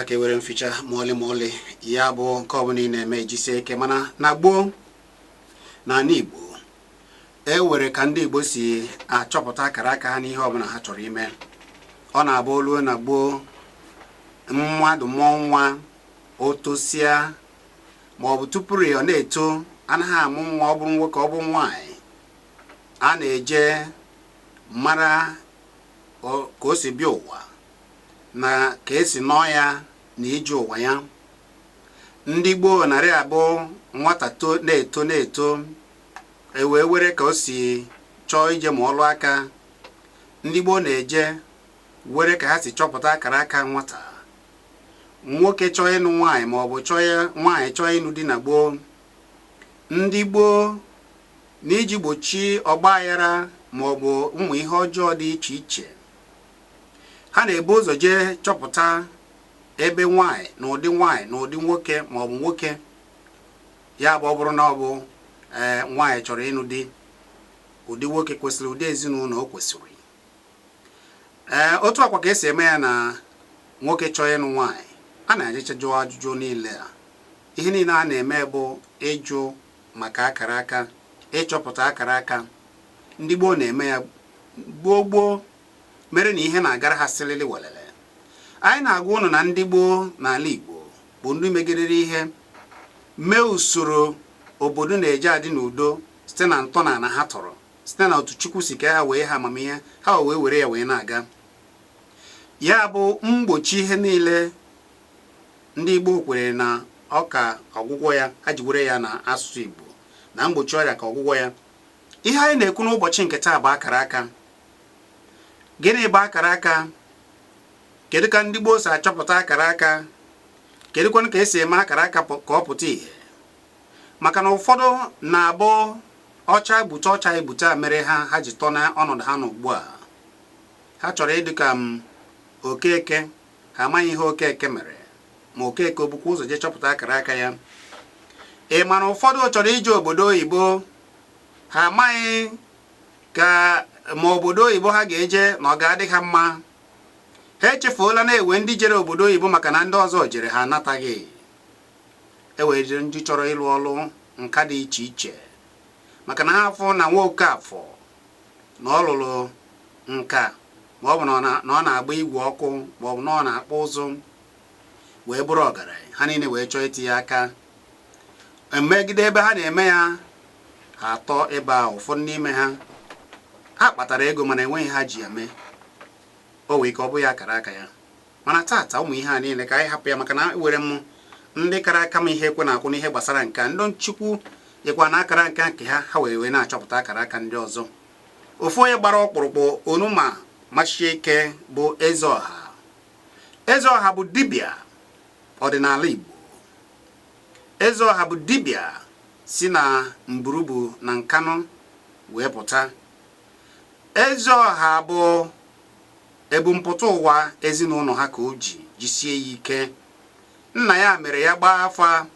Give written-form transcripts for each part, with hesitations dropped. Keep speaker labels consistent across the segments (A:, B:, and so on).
A: Akara aka ewere mficha ma ọlị ma ọlị. Ya bụ, nke ọbụla ị na-eme, jisie ike. Mana na gboo, n'ala Igbo, e were ka ndị Igbo si achọpụta akara aka ha n'ihe ọbụla ha chọrọ ime. Ọ na-abụ oluo na gboo, mmadụ mụọ nwa, o tosịa, ma ọ bụ tupu ọ na-eto, anaghị amụ nwa, ọ bụrụ nwoke, ọ bụ nwaanyị, a na-eje mara ka o si bịa ụwa na ka esi nọọ ya na ije ụwa ya. Ndị gboo narị abụ nwata to na-eto na-eto, e wee were ka o si chọọ ije ma ọlụ aka. Ndị gboo na-eje were ka ha si chọpụta akara aka nwata nwoke chọọ ịnụ nwaanyị, ma ọ bụ chọọ nwaanyị chọọ ịnụ di. Na gboo, ndị gboo, n'iji gbochie ọgba aghara ma ọ bụ ụmụ ihe ọjọọ dị iche iche, ha na-ebu ụzọ jee chọpụta ebe nwaanyị na ụdị nwaanyị na ụdị nwoke, ma ọ bụ nwoke ya bụ, ọ bụrụ na ọ bụ ee nwaanyị chọrọ ịnụ di, ụdị nwoke kwesịrị, ụdị ezinụlọ o kwesịrị. Ee, otu akwa ka esi eme ya na nwoke chọọ ịnụ nwaanyị, a na-ejecha jụọ ajụjụ niile a. Ihe niile a na-eme bụ ịjụ maka akara aka, ịchọpụta akara aka. Ndị gboo na-eme ya gboo gboo, mere na ihe na-agara ha sịlịlị welele. Anyị na-agwa ụnụ na ndị gboo n'ala Igbo bụ ndị megidere ihe mee usoro obodo na-eji adị n'udo site na ntọala ha tọrọ, site na otu Chukwu si kee ha, wee ha amamihe ha, wee were ya wee na-aga. Ya bụ mgbochi ihe niile ndị Igbo kwere na ọ ka ọgwụgwọ ya, ha ji were ya na asụsụ Igbo na mgbochi ọrịa ka ọgwụgwọ ya. Ihe anyị na-ekwu n'ụbọchị nke taa bụ akara aka. Gịnị bụ akara aka? Kedu ka ndị gboo si achọpụta akara aka? Kedụkwanụ ka esi eme akara aka ka ọ pụta ìhè? Maka na ụfọdụ na-abụ ọcha gbute ọcha egbute a mere ha ha ji tọ na ọnọdụ ha nọ ugbu a. Ha chọrọ ịdị ka m Okeke, ha amaghị ihe Okeke mere, ma Okeke o bukwa ụzọ jee chọpụta akara aka ya. Ị ma na ụfọdụ chọrọ ije obodo oyibo, ha amaghị ka ma obodo oyibo ha ga-eje na ọ ga-adị ha mma. Ha echefuola na-ewe ndị jere obodo oyibo, maka na ndị ọzọ jere, ha anataghị. Ewere ndị chọrọ ịlụ ọlụ nka dị iche iche, maka na ha afọ na nwa Okafọ na ọ lụrụ nka, ma ọ bụ na ọ na-agba igwe ọkụ, ma ọ bụ na ọ na-akpụ ụzụ, wee bụrụ ọgaranya. Ha niile wee chọọ itinye aka emegide ebe ha na-eme ya, ha atọ ebe ahụ. Ụfọdụ n'ime ha, ha kpatara ego, mana enweghị ha ji ya mee. O wee ike ọ bụ ya akara aka ya. Mana tata, ụmụ ihe a niile ka anyị hapụ ya, maka na ewere m ndị kara aka m ihe ekwe na-akwụ n'ihe gbasara nke a. Ndị nchukwu dịkwa na akara nka nke ha, ha wee wee na-achọpụta akara aka ndị ọzọ. Ofu onye gbara ọkpụrụkpụ onuma machie ike bụ Eze Ọha. Eze Ọha bụ dibịa ọdịnala Igbo. Eze Ọha bụ dibịa si na Mburubu na Nkanụ wee pụta. Eze Ọha bụ ebumpụta ụwa ezinụlọ ha ka o ji jisie ya ike. Nna ya mere ya gbaa afa.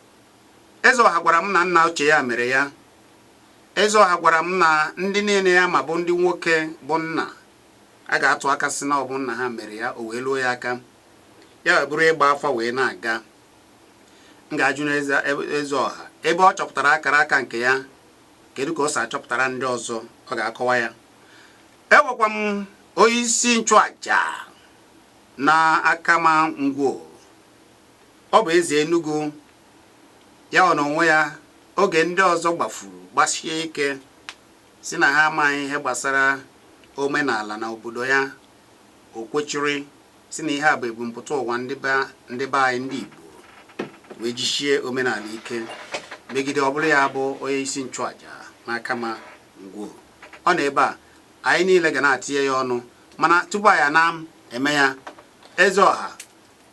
A: Eze Ọha gwara m na nna ochie ya mere ya. Eze Ọha gwara m na ndị niile ya ma bụ ndị nwoke bụ nna a ga-atụ aka sị na ọ bụ nna ha mere ya, o wee luo ya aka, ya wee bụrụ ịgba afa wee na-aga. M ga-ajụ n'Eze Eze Ọha ebe ọ chọpụtara akara aka nke ya, kedu ka o si achọpụtara ndị ọzọ. Ọ ga-akọwa ya. Ewekwa m onye isi nchụaja na Akama Ngwo. Ọ bụ eze Enugu ya ọ n'onwe ya. Oge ndị ọzọ gbafuru gbasie ike si na ha amaghị ihe gbasara omenala na obodo ya, o kwechiri si na ihe a bụ ebumpụta ụwa ndị be anyị, ndị Igbo, wee jichie omenala ike megide. Ọ bụrụ ya bụ onye isi nchụaja n'aka ma ngwo ọ nọ ebe a, anyị niile ga na-atinye ya ọnụ. Mana tupu anyị na-eme ya, Eze Ọha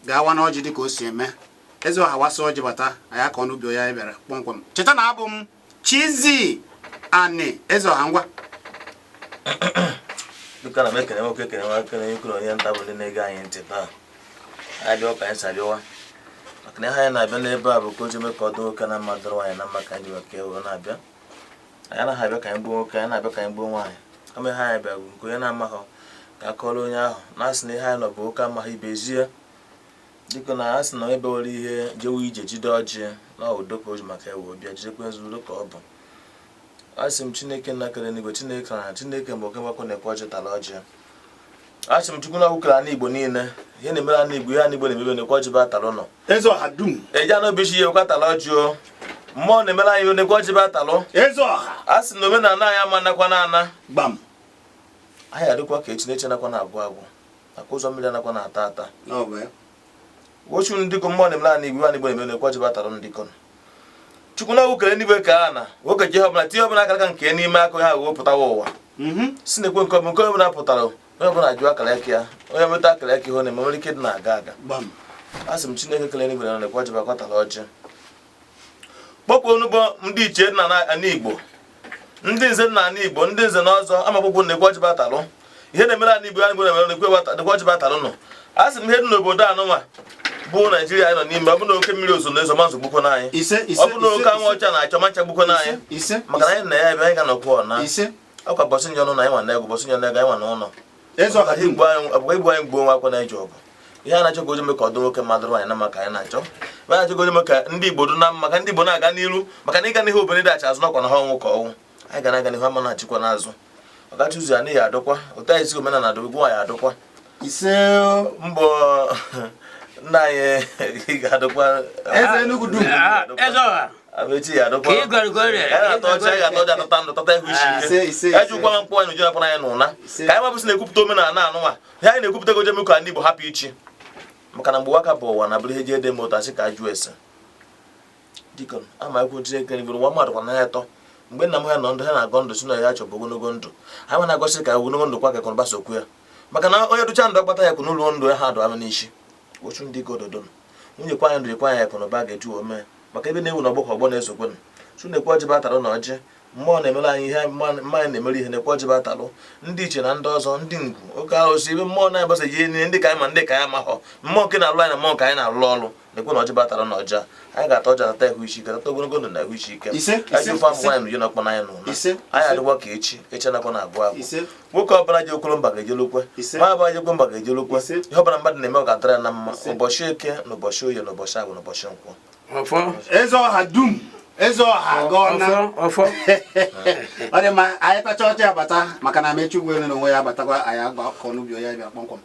A: ga-awa n'ọjị dịka o si eme. Eze Ọha wasa ọjị bata, anyị akọ n'ubi ya. Anyị bịara kpọmkwem. Cheta na abụ m Chizzy Ani. Eze Ọha, ngwa.
B: Dịka na m ekene nwoke, ekene nwa, ekene ikwu na onye nta bụ ndị na-ege anyị ntị taa. Anyị bịa ka anyị si abịawa, maka na ihe anyị na-abịa n'ebe a bụ ka o ji eme ka ọ dị nwoke na mma, dịrị nwaanyị na mma, ka anyị ji maka ewe na-abịa. Anyị anaghị abịa ka anyị gbuo nwoke, anyị na-abịa ka anyị gbuo nwaanyị, kama ihe anyị bịa bụ nke onye na-amaghọ ka a kọrọ onye ahụ na-asị na ihe anyị nọ bụ oke amaghị ibe zie. Dịka na a sị na onye bewere ihe jewe ije jide ọjị na udo ka o ji maka ewe bịa, jidekwe nzu udo ka ọ bụ. A sị m Chineke nna kere n'igwe, Chineke na Chineke mgbe oke mgbakọ na-ekwe ọjị tara ọjị. A sị m Chukwu na wukere ana Igbo niile, ihe na-emere ana Igbo, ihe ana Igbo na-emebe na-ekwe ọjị bụ atara ụnọ.
A: Eze ọha dum.
B: Eji anụ obi chi ya ekwe atara ọjị o. Mmụọ na-emere anyị na-ekwe ọjị bụ atalụ.
A: Eze ọha.
B: A sị na omenala anyị ama nakwa na ana.
A: Gbam.
B: Anyị adịkwa ka echi na-eche nakwa na-agwụ agwụ, maka ụzọ mmiri anakwa na-ata ata.
A: Ọ bụ ya.
B: Wochu ndịkọ mmụọ na-emere ana Igbo, ana Igbo na-emere na-ekwe ọjị bụ atalụ ndịkọ. Chukwu na wukere n'igwe ka a na nwoke ji ihe ọbụla tinye ọbụla akara aka nke n'ime aka ha wee pụtawa ụwa. Si na-ekwe nke ọbụla nke ọbụla pụtara, onye ọbụla jụọ akara aka ya, onye nweta akara aka ihe ọ na-eme nwere ike ịdị na-aga aga.
A: Gbam.
B: A sị m Chineke kele n'igwe na na-ekwe ọjị bụ akwatara ọjị. Kpọkpọ onugbo ndị ichie dị na ana Igbo, ndị nze na ana Igbo, ndị nze na ọzọ amakpụkpụ na-ekwe ọjị bụ atalụ. Ihe na-emere ana Igbo, ana Igbo na-emere na-ekwe ọjị bụ atalụ nọ. A sị m ihe dị n'obodo anụnwa bụ Naijiria anyị nọ n'ime, ọ bụ na oke mmiri ozo na-ezo ma nzogbukwo n'anyị,
A: Ise ise.
B: ọ bụ na oke anwụ ọcha na-achọ ma nchagbukwo n'anyị,
A: Ise.
B: maka na anyị na ya ebe anyị ga-anọkwu ọ na
A: Ise.
B: ọkwa bọsị njọ nụ na anyị nwa na-egwu bọsị njọ na-ego anyị nwa na ụlọ.
A: Eze ọha dum.
B: Ọbụkwa igbu anyị gbuo nwa akwa na-eji ọgụ. Ihe a na-achọ ka oje ka ọ dị nwoke mmadụ nwaanyị na maka anyị na-achọ ebe a na-achọ ka oje ka ndị Igbo dị na mma, ka ndị Igbo na-aga n'iru, maka na ịga n'ihu obodo ịdachi azụ n'ọkwa na ha ọnwụ ka ọnwụ. Anyị ga na-aga n'ihu ama na-achịkwa n'azụ ọkacha ụzọ ya n'ihi adọkwa otu anyị si omenala adọgwa nwaanyị adọkwa.
A: Ise.
B: Mbọ nna anyị ị ga-adọkwa.
A: Eze Enugu dum.
C: Eze ọha.
B: Amechi ya adọkwa.
C: Ka ị gọrọ gọrọ.
B: Anyị na-atọ ọchị, anyị ga-atọ ọchị atọta ndụ, tọta ihu isi ike.
A: Ise ise.
B: Eji ụkwa mkpụ anyị n'uju nakwana anyị n'ụna.
A: Ise.
B: Ka anyị mabụsị na-ekwupụta omenala anụnwa, ihe anyị na-ekwupụta ka ojem ka ndị Igbo hapụ ichi, maka na mgbe waka bụ ụwa na bụrụ ihe ji ede ma ụtasị ka ajụ ese dịka ama ekwu Chineke n'igwe nwa mmadụ kwa na ya atọ. Mgbe nna m ha nọ ndụ, ha na-agọ ndụ si na ya chọbụ ogologo ndụ. Ha ma na-agọsị ka ogologo ndụ kwa ka ekụnụba sokwu ya, maka na onye dụcha ndụ akpata ya kwụ n'ụlọ ndụ ya ha dụ ama n'isi ochu ndị gododo nwunye kwa anyị ndụ kwa anyị akụnụba ga-eju ome, maka ebe na-ewu na ọgbọ ka ọgbọ na-esokwenụ. Chu na-ekwe ọjị bụ atalụ na ọjị. Mmụọ na-emere anyị ihe, mmanya na-emere ihe na-ekwe ọjị bụ atalụ. Ndị iche na ndị ọzọ, ndị ngwu oke arụsị ebe mmụọ na-agbasa ihe niile, ndị ka anyị ma ndị ka anyị amaghọ, mmụọ nke na-alụ anyị na mmụọ nke anyị na-alụ ọrụ na-ekwe na ọjị bụ atalụ na ọjị. Anyị ga-ata ọjị atata ihu isi ike, tata ogologo ndụ na ihu isi ike.
A: Ise.
B: Anyị
A: Ise.
B: ofe amụ nwaanyị n'uju na ọkpọ n'anyị n'ụna.
A: Ise.
B: Anyị adịkwa ka echi echi anakwa na-agwụ agwụ.
A: Ise.
B: Nwoke ọbụla ji okwuru mba ga-ejelukwe.
A: Ise.
B: Nwaanyị ọbụla ji okwu mba ga-ejelukwe.
A: Ise.
B: Ihe ọbụla mmadụ na-eme ọ ga-adịrị ya na mma.
A: Ise.
B: Ụbọchị eke na ụbọchị oye na ụbọchị agwụ na ụbọchị nkwọ.
C: Ọfọ.
A: Eze ọha dum. Eze ọha gọọ na.
C: Ọfọ ọfọ.
A: Ọ dị mma, anyị tacha ọchị abata, maka na Amechi Ugwuelu na onwe ya abatakwa, anyị agbakọ n'ubi ya bịa kpọmkwem.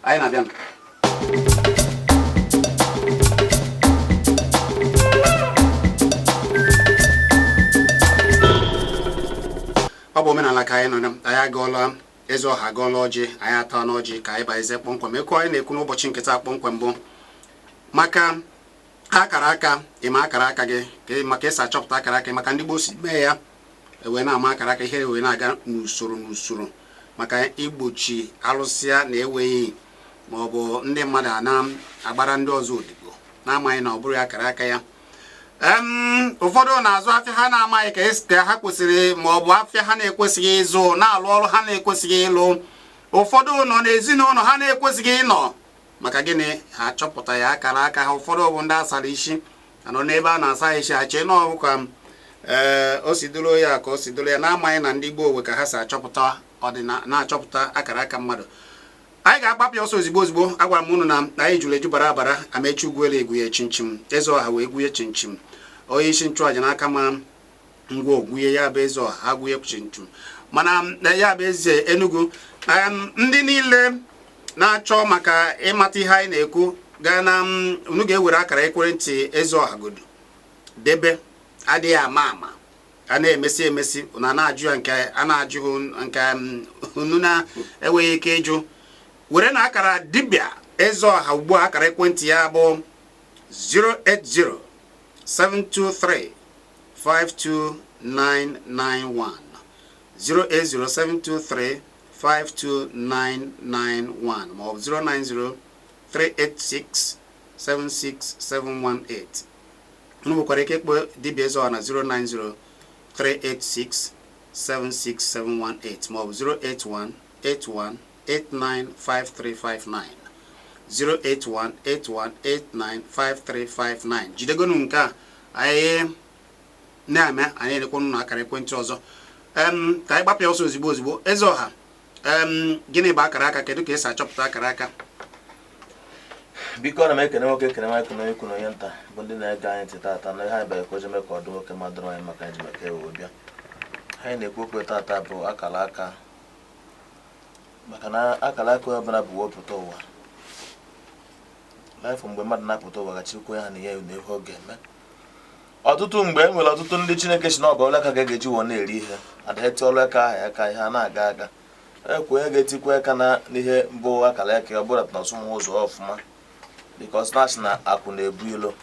A: Anyị na-abịa. Ọ bụ omenala ka anyị nọ na anyị agọọla eze ọha, agọọla ọjị, anyị ata n'ọjị ka anyị baezie kpọmkwem. Ekwu anyị na-ekwu n'ụbọchị nkịta kpọmkwem bụ maka akara aka. Ịma akara aka gị ka maka esi achọpụta akara aka, maka ndị gboo si mee ya ewee na-ama akara aka, ihe wee na-aga n'usoro n'usoro, maka igbochi alụsịa na enweghị ma ọ bụ ndị mmadụ a na-agbara ndị ọzọ odibo na-amaghị na ọ bụrụ akara aka ya. Ụfọdụ na-azụ afịa ha na-amaghị ka esi ka ha kwesịrị, ma ọ bụ afịa ha na-ekwesịghị ịzụ, na-alụ ọrụ ha na-ekwesịghị ịlụ. Ụfọdụ nọ n'ezinụlọ ha na-ekwesịghị ịnọ. Maka gịnị? Ha achọpụta ya akara aka ha. Ụfọdụ bụ ndị asara isi anọ n'ebe a na-asa isi, achee na ọ bụ ka ee o si doro ya ka o si doro ya, na-amaghị na ndị gboo we ka ha si achọpụta ọdịna na-achọpụta akara aka mmadụ. Anyị ga-agbapụ ya ọsọ ozigbo ozigbo. Agwara m unu na anyị jụrụ eju bara abara. Amechi Ugwuelu egwuye chinchim, eze ọha wee gwuye chinchim, onye isi nchụaja n'aka ma ngwa ogwuye ya bụ eze ọha agwuye chinchim, mana ya bụ eze Enugu. Ndị niile na-achọ maka ịmata ihe anyị na-ekwu gaa na unu ga-ewere akara ekwentị eze ọha godu debe, adịghị ama ama a na-emesi emesi na na-ajụ ya nke a na-ajụghị nke unu na-enweghị ike ịjụ. Were na akara dibịa eze ọha ugbu a, akara ekwentị ya bụ 080 723 52991, 080 723 52991, maọbụ 090 386 76718. Unu nwekwara ike ịkpọ dibịa eze ọha na 090 386 76718, maọbụ 081 81 895359, 081 81 895359. Jidegonu nke a anyị na-eme, anyị elekwanụ na akara ekwentị ọzọ. Ka anyị gbapụ ya ọsọ ozigbo ozigbo. Eze ọha, gịnị bụ akara aka? Kedu ka esi achọpụta akara aka?
B: Biko, ana m ekene nwoke, ekene nwaanyị, ekene ikwu na onye nta bụ ndị na-ege anyị ntị tata na ihe anyị bịara ka o jeme ka ọ dị nwoke mma, dịrị nwaanyị, maka anyị ji maka ewe bịa. Anyị na-ekwu okwu tata bụ akara aka, maka na akara aka onye ọbụla bụ wepụta ụwa n'afọ. Mgbe mmadụ na-apụta ụwa, gachikwa ya na ya na ihe ọ ga-eme. Ọtụtụ mgbe e nwere ọtụtụ ndị Chineke si na ọ bụ ọrụ aka ga-eji wọ na-eri ihe adaghị ọrụ aka ahụ aka ihe a na-aga aga ekwe onye ga-etikwa aka na n'ihe mbụ akara aka ya, ọ bụrụ na ọsụmụ ụzọ ọfụma, because na asị na akụ na-ebu ilo.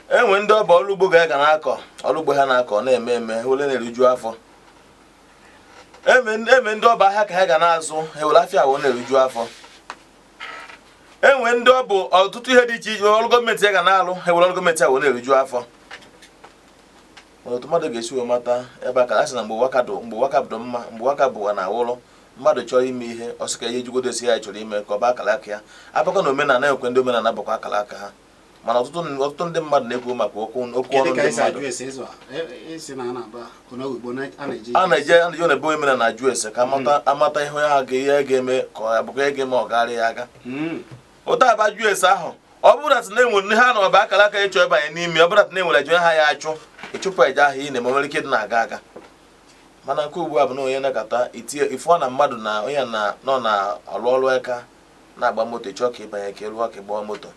B: Enwe ndị ọba ọrụ ugbo ga na-akọ ọrụ ugbo, ha na-akọ na-eme eme wele na-eriju afọ. Eme ndị ọba ahịa ka ha ga na-azụ, ha were afịa awụ na-eriju afọ. Enwe ndị ọ bụ ọtụtụ ihe dị iche iche, ọrụ gọọmenti ya ga na-alụ, ha were ọrụ gọọmenti awụ na-eriju afọ. Mana otu mmadụ ga-esi wee mata ebe aka a sị na mgbe ụwa ka dụ, mgbe ụwa ka dị mma, mgbe ụwa ka bụ ụwa na-awụrụ mmadụ chọrọ ime ihe, ọ sị ka ihe jigodo esi ya chọrọ ime ka ọ bụ akara aka ya. Abakwa na omenala, ekwe ndị omenala bụkwa akara aka ha, mana ọtụtụ ndị mmadụ na-ekwu maka okwu
A: Kedu
B: ọnụ
A: ka
B: ndị
A: esi
B: mmadụ.
A: ajụ ese ịzụ a? Isi na a na-aba onoge a na-eji
B: A na-eje na-ebe omenala ajụ ese ka amata ihe ha ga ihe ga-eme ka ọ bụkwa ihe ga-eme ọ garị ya aga. Ụta aba jụ ese ahụ, ọ bụrụ na na enwere ha na ọba akara aka ịchọ ịbanye n'ime, ọ bụrụ na enwere eje ha ya achụ ịchụpụ eje ahụ ị na-eme, nwere ike ịdị na-aga aga. Mana nke ugbu a bụ na onye nakọta itinye ifụọ na mmadụ na onye na nọ na-alụ ọrụ aka na-agba moto, ịchọ ka ịbanye ka ịlụọ ka ịgbawa moto,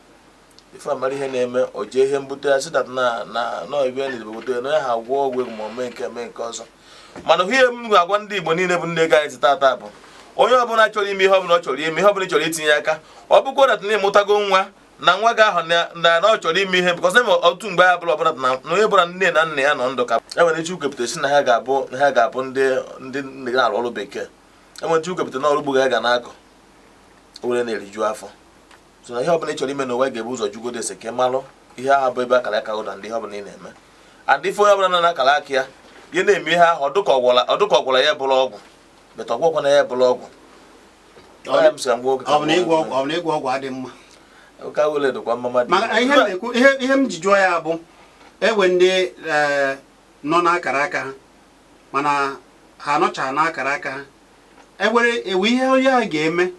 B: ife amara ihe na-eme, o jee ihe mbute ya sị that na na ebe na ebute na onye ha gwụọ ọgwụ ego ma o mee nke mee nke ọzọ. Mana ihe m ga-agwa ndị Igbo niile bụ ndị ego anyị tata bụ onye ọbụla chọrọ ime ihe ọbụla ọ chọrọ ime, ihe ọbụla ị chọrọ itinye aka, ọ bụkwa that na ịmụtago nwa na nwa gị ahụ na ọ chọrọ ime ihe, because na ọtụtụ mgbe ya bụla ọbụla na onye bụla nne na nna ya nọ ndụ ka e nwere iche ukepụta si na ha ga-abụ ndị na-arụ ọrụ bekee, enwere iche ukepụta na ọrụ ugbo ga na-akọ were na-eriju afọ. So na ihe ọbụla ị chọrọ ime n'ụwa, ga-ebu ụzọ jugodo ese ka ị malụ ihe ahụ bụ ebe akara aka ụda ndị ihe ọbụla ị na-eme. And ife onye ọbụla nọ n'akara aka ya, ihe na-eme ihe ahụ, ọdụka ọgwụla ya bụrụ ọgwụ beta ọgwụkwa na ya bụrụ ọgwụ. Ọ ya m sị ka m gwa oge.
A: Ọ bụ na ịgwọ ọgwụ, ọ bụ na ịgwọ ọgwụ adị mma?
B: Oke awele dịkwa mma mmadụ.
A: Maka ihe m na-ekwu, ihe m ji jụọ ya bụ ewe ndị nọ n'akara aka ha, mana ha anọcha n'akara aka ha, ewere ewe ihe onye a ga-eme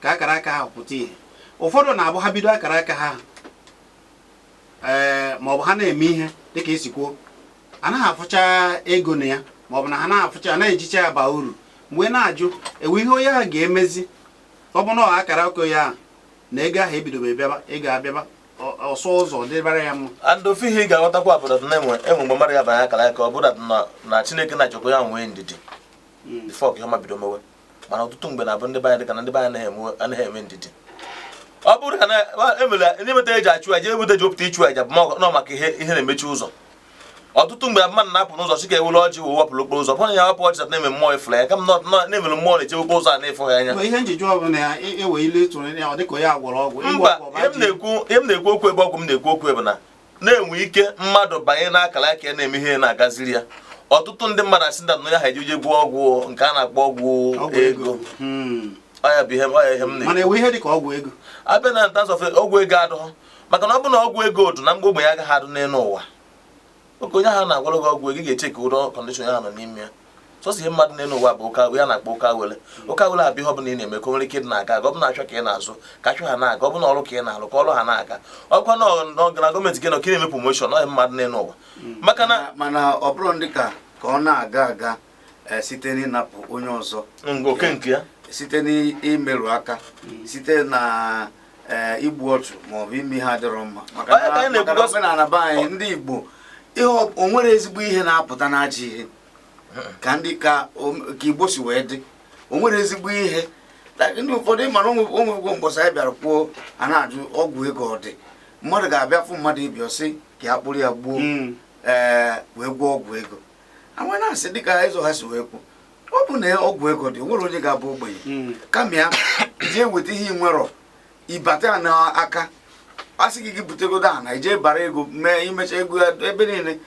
A: ka akara aka ha pụta ihe. Ụfọdụ na-abụ ha bido akara aka ha, ma ọ bụ ha na-eme ihe dịka esi kwuo, anaghị afụcha ego na ya, ma ọ bụ na ha na-afụcha, anaghị ejicha ya baa uru. Mgbe na-ajụ ewe ihe onye ahụ ga-emezi, ọ bụ na ọ akara aka ya ahụ na ego ahụ ebidobe bịaba, ego abịaba ọsọ ụzọ dịbara ya mma.
B: And ofu ihe ị ga-aghọtakwa bụ that na enwe mgbe mmadụ ga-abanye akara aka, ọ bụrụ that na Chineke na-achọkwa ya nwee ndidi before ka ihe ọma bido mewe. Mana ọtụtụ mgbe na-abụ ndị be anyị, dịka na ndị be anyị anaghị enwe ndidi. Ọ bụrụ ka na emere ndị meta eji achụ aja, ebute ji wepụta ịchụ aja bụ nọ maka ihe na-emechi ụzọ. Ọtụtụ mgbe mmadụ na-apụ n'ụzọ sị ka ewere ọjị wee wepụrụ okporo ụzọ, bụrụ na ya wepụ ọjị that na-eme mmụọ ifụrụ ya, kama na-emere mmụọ na-eche okporo ụzọ a na-efụ ha anya.
A: Mgbe ihe njiji ọbụla ya ewe ilu ịtụrụ ya, ọ dịka onye agwọrọ ọgwụ ịgwọ
B: Mba.
A: ọgwụ ọ bụ
B: Ihe m
A: ajọ.
B: na-ekwu, ihe m na-ekwu okwu ebe ọgwụ m na-ekwu okwu ebe na na-enwe ike mmadụ banye n'akara aka ya na-eme ihe na-agaziri ya. Ọtụtụ ndị mmadụ asị na onye ha ejeje gwụọ ọgwụ nke a na-akpọ ọgwụ
A: Ọgwụ
B: ego. Ọ ya bụ ihe, ọ ya ihe m na-ekwu.
A: Mana ewe ihe dịka ọgwụ ego?
B: Abịa na nta nsọfe, ọgwụ ego adụghọ, maka na ọ bụ na ọgwụ ego dị na mgbe ogbenye agaghị adụ n'elu ụwa. Oke onye ahụ na-agwara gị ọgwụ ego, ị ga-eche ka ụdọ condition ya nọ n'ime ya. Sọsọ ihe mmadụ n'elu ụwa bụ ụka ya na-akpọ ụka wele ụka wele abịa. Ihe ọbụla ị na-eme ka o nwere ike ịdị na-aga aga, ọ bụ na achọ ka ị na-azụ ka achọ ha na-aga, ọ bụ na ọrụ ka ị na-alụ ka ọrụ ha na-aga, ọkwa na gọọmenti gị nọ ka ị na-eme promotion, ọ mmadụ n'elu ụwa maka na
C: Mana ọ bụrụ ndị ka ọ na-aga aga site n'ịnapụ onye ọzọ
B: nga oke nke ya,
C: site n'imerụ aka, site na igbu ọchụ maọbụ ime ihe adịrọ mma, maka
B: Onye ka anyị
C: na maka na
B: na-ekwugasị-
C: omenala be anyị ndị Igbo, ihe o nwere ezigbo ihe na-apụta n'ajọ ihe ka ndị ka Igbo si wee dị, o nwere ezigbo ihe. Like ndị ụfọdụ ịmara onwegwo mbọsị anyị bịara kwuo, a na-ajụ ọgwụ ego ọ dị, mmadụ ga-abịa fụ mmadụ ibi ọsị ka ya kpụrụ ya gbuo wee gwọọ ọgwụ ego. Àwọn na-asị dịka ịzụ ha si wee kwu, ọ bụ na ọgwụ ego dị, o nwere onye ga-abụ ogbenye. Kama ya ijee weta ihe ị nwerọ ịbata ya n'aka, asị gị butegodo ana ijee bara ego mee imecha ego ya ebe niile.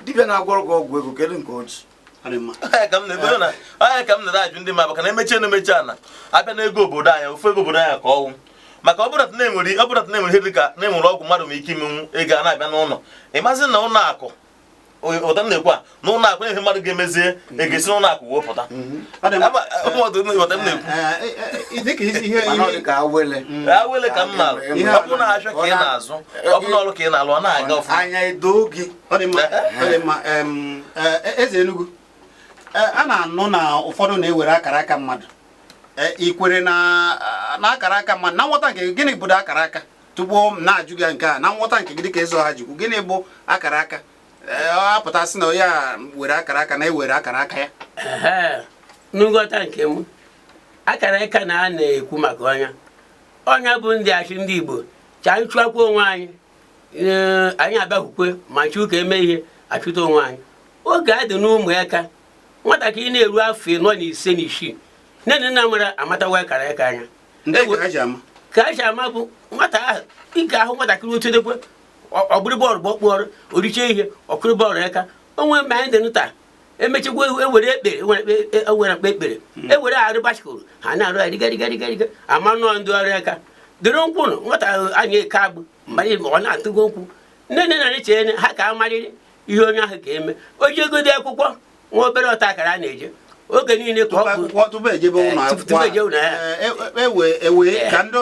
C: Dibịa na-agwọrọ gị ọgwụ ego, kedu nke o ji?
A: Ọ dị mma.
B: Onye ka m na-ekwu na onye ka m na-ajụ ndị mmadụ, maka na emechi enu emechi ana abịa na ego obodo anyị, ofu ego obodo anyị ka ọnwụ, maka ọ bụrụ na enwere, ọ bụrụ na enwere ihe dịka na enwere ọgwụ mmadụ nwere ike imenwu ego a na-abịa n'ụlọ, ịmazi na ụlọ akụ Ụta m na-ekwu a na ụlọ akụ ihe mmadụ ga-emezie ego si n'ụlọ akụ wee pụta.
A: Ọ dị mma.
B: Ụmụọdụ ụta m na-ekwu.
A: Dịka ihe
C: Mana ọ dị ka awele.
B: Awele ka m na-alụ. Ọ bụrụ na afịa ka ị na-azụ, ọ bụrụ na ọrụ ka ị na-alụ, ọ na-aga ọfụma.
C: Anya edo gị.
A: Ọ dị mma, ọ dị mma. Eze Enugu, a na-anụ na ụfọdụ na-ewere akara aka mmadụ. Ị kwere na akara aka mmadụ? Na nghọta nke gị, gịnị bụ akara aka? Tupu m na-ajụ gị nke a, na nghọta nke gị dịka eze ọha jikwu, gịnị bụ akara aka? Ọ apụta sị na onye a were akara aka, na-ewere akara aka ya.
D: Ehe, n'nghọta nke m, akara aka na a na-ekwu maka ọnya ọnya bụ ndị achị ndị Igbo cha anyị chụakwa onwe anyị. Ee, anyị abịakwukwe ma chụ ka eme ihe achụta onwe anyị. Oge a dị n'ụmụaka, nwatakịrị na-eru afọ 4 na 5 na 6, nne na nna mara amatawa akara aka anya.
A: Ndị ka ha ji ama?
D: Ka a si ama bụ nwata ahụ, ị ga-ahụ nwatakịrị otodekwe, ọ bụrụ bọọlụ gbọkpụọrụ, oriche ihe, ọkụrụ bọọlụ aka onwe. Mgbe anyị dị nta, emechakwa ewere ekpere, ewere akpa ekpere, ewere arụ bicycle, ha na-arụ ya riga riga riga riga, ama nọọ ndị ọrụ aka dịrị nkwụnụ. Nwata ahụ anyị eke agbụ mgbe ọ na-atụgo nkwụ, nne nne na eche ha ka amarịrị ihe onye ahụ ka eme. O ji egodi akwụkwọ nwa obere ọta akara a na-eje oge niile ka
A: tupu
D: ọ bụ
A: akwụkwọ, tupu ejebe ụlọ
D: Tupu
A: akwụkwọ.
D: Eje ụlọ ya.
A: Ewe ka ndị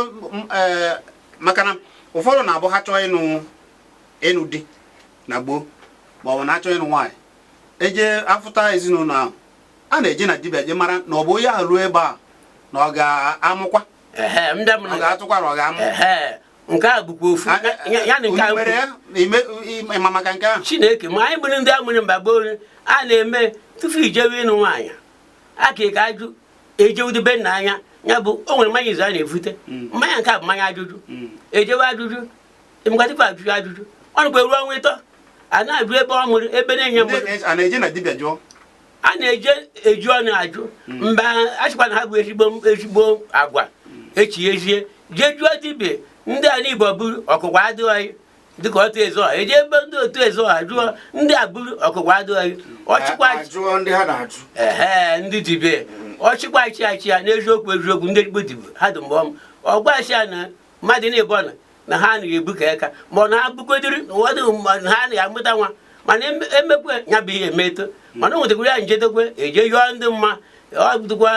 A: maka na ụfọdụ na-abụ ha chọọ ịnụ di na gboo, ma ọ bụ na-achọ ịnụ nwaanyị, eje afụta ezinụlọ ahụ, a na-eje na dibịa je mara na ọ bụ onye ahụ ruo ebe a na ọ ga-amụkwa.
D: Ehe, ndị
A: ọ ga-atụkwa na ọ ga-amụ.
D: Ehe, nke a bụkwa ofu ya na nke a.
A: Unu mere ya ịma maka nke ahụ?
D: Chineke ma anyị bụrụ ndị a mụrụ mgbe gboo, a na-eme tupu ijewe ịnụ nwaanyị aka ka ajụ ejewudebe nna anya ya bụ o nwere mmanya izu a na-evute, mmanya nke a bụ mmanya ajụjụ. Ejewe ajụjụ mgbe tupu ajụjụ ajụjụ ọ nụkwa eruo ọnwa 3, a na-ajụ ebe ọ mụrụ, ebe na-enye
A: Ndị
D: mụrụ.
A: A na-eje na dibịa jụọ?
D: A na-eje eji ọnụ ajụ mgbe a sịkwa na ha bụ ezigbo ezigbo agwa echiezie jee jụọ dibịa ndị a n'Igbo buru ọkụkwa adịghị dịka otu eze ọha, eje ebe ndị otu eze ọha jụọ ndị a buru ọkụkwa adịghị ọchịkwa.
C: Ajụọ ndị ha na-ajụ.
D: Ehe, ndị dibịa ọchịkwa achị achị ya n'eziokwu eziokwu, ndị ezigbo dibịa ha dị mgbe ọma ọgwa ya na mmadụ na-ebu na na ha anaghị ebu ka eka ma ọ na ha bugodiri ụfọdụ ma na ha anaghị amụta nwa, mana emekwe ya bụ ihe emetọ, mana o nwetakwara ya njedekwe eje yọọ ndị mma, ọ dịkwa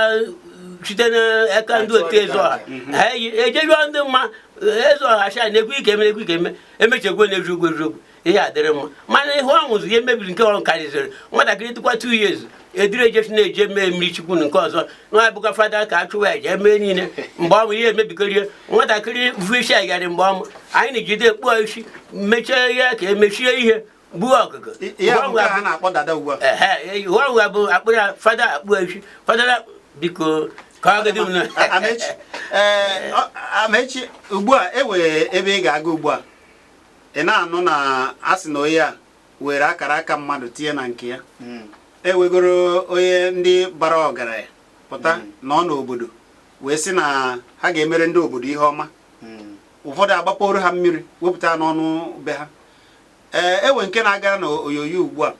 D: site n'aka ndị otu eze ọha. Ha eje yọọ ndị mma eze ọha sị na ekwe ike eme, ekwe ike eme, emechekwe n'eziokwu eziokwu, ihe adịrị mma. Mana ihe ọ nwụzi ihe mebiri nke ọ karịzịrị nwatakịrị tụkwa 2 years ediri ejesi na-eje mee mmiri chukwu na nke ọzọ na abụkwa fada ka a chụwa ya jee mee niile. Mgbe ọmụ ihe emebikorie nwatakịrị vu isi agharị, mgbe ọmụ anyị na-ejide ekpuo isi mechie ihe ka emechie ihe gbuo ọkụkọ.
A: Ihe a bụ nke a na-akpọ dada ugbu a.
D: Ehe, ọgwụ bụ akpụrụ fada akpụo isi fada, biko ka ọ gịdị m na
A: Amechi, ee, Amechi, ugbu a e nwere ebe ị ga-aga ugbu a, ị na-anụ na a sị na onye a were akara aka mmadụ tinye na nke ya. Ewegoro onye ndị bara ọgaranya pụta nọ n'obodo wee sị na ha ga-emere ndị obodo ihe ọma. Ụfọdụ agbapụrụ ha mmiri wepụta n'ọnụ be ha. Ee, ewe nke na-agara n'onyonyo ugbu a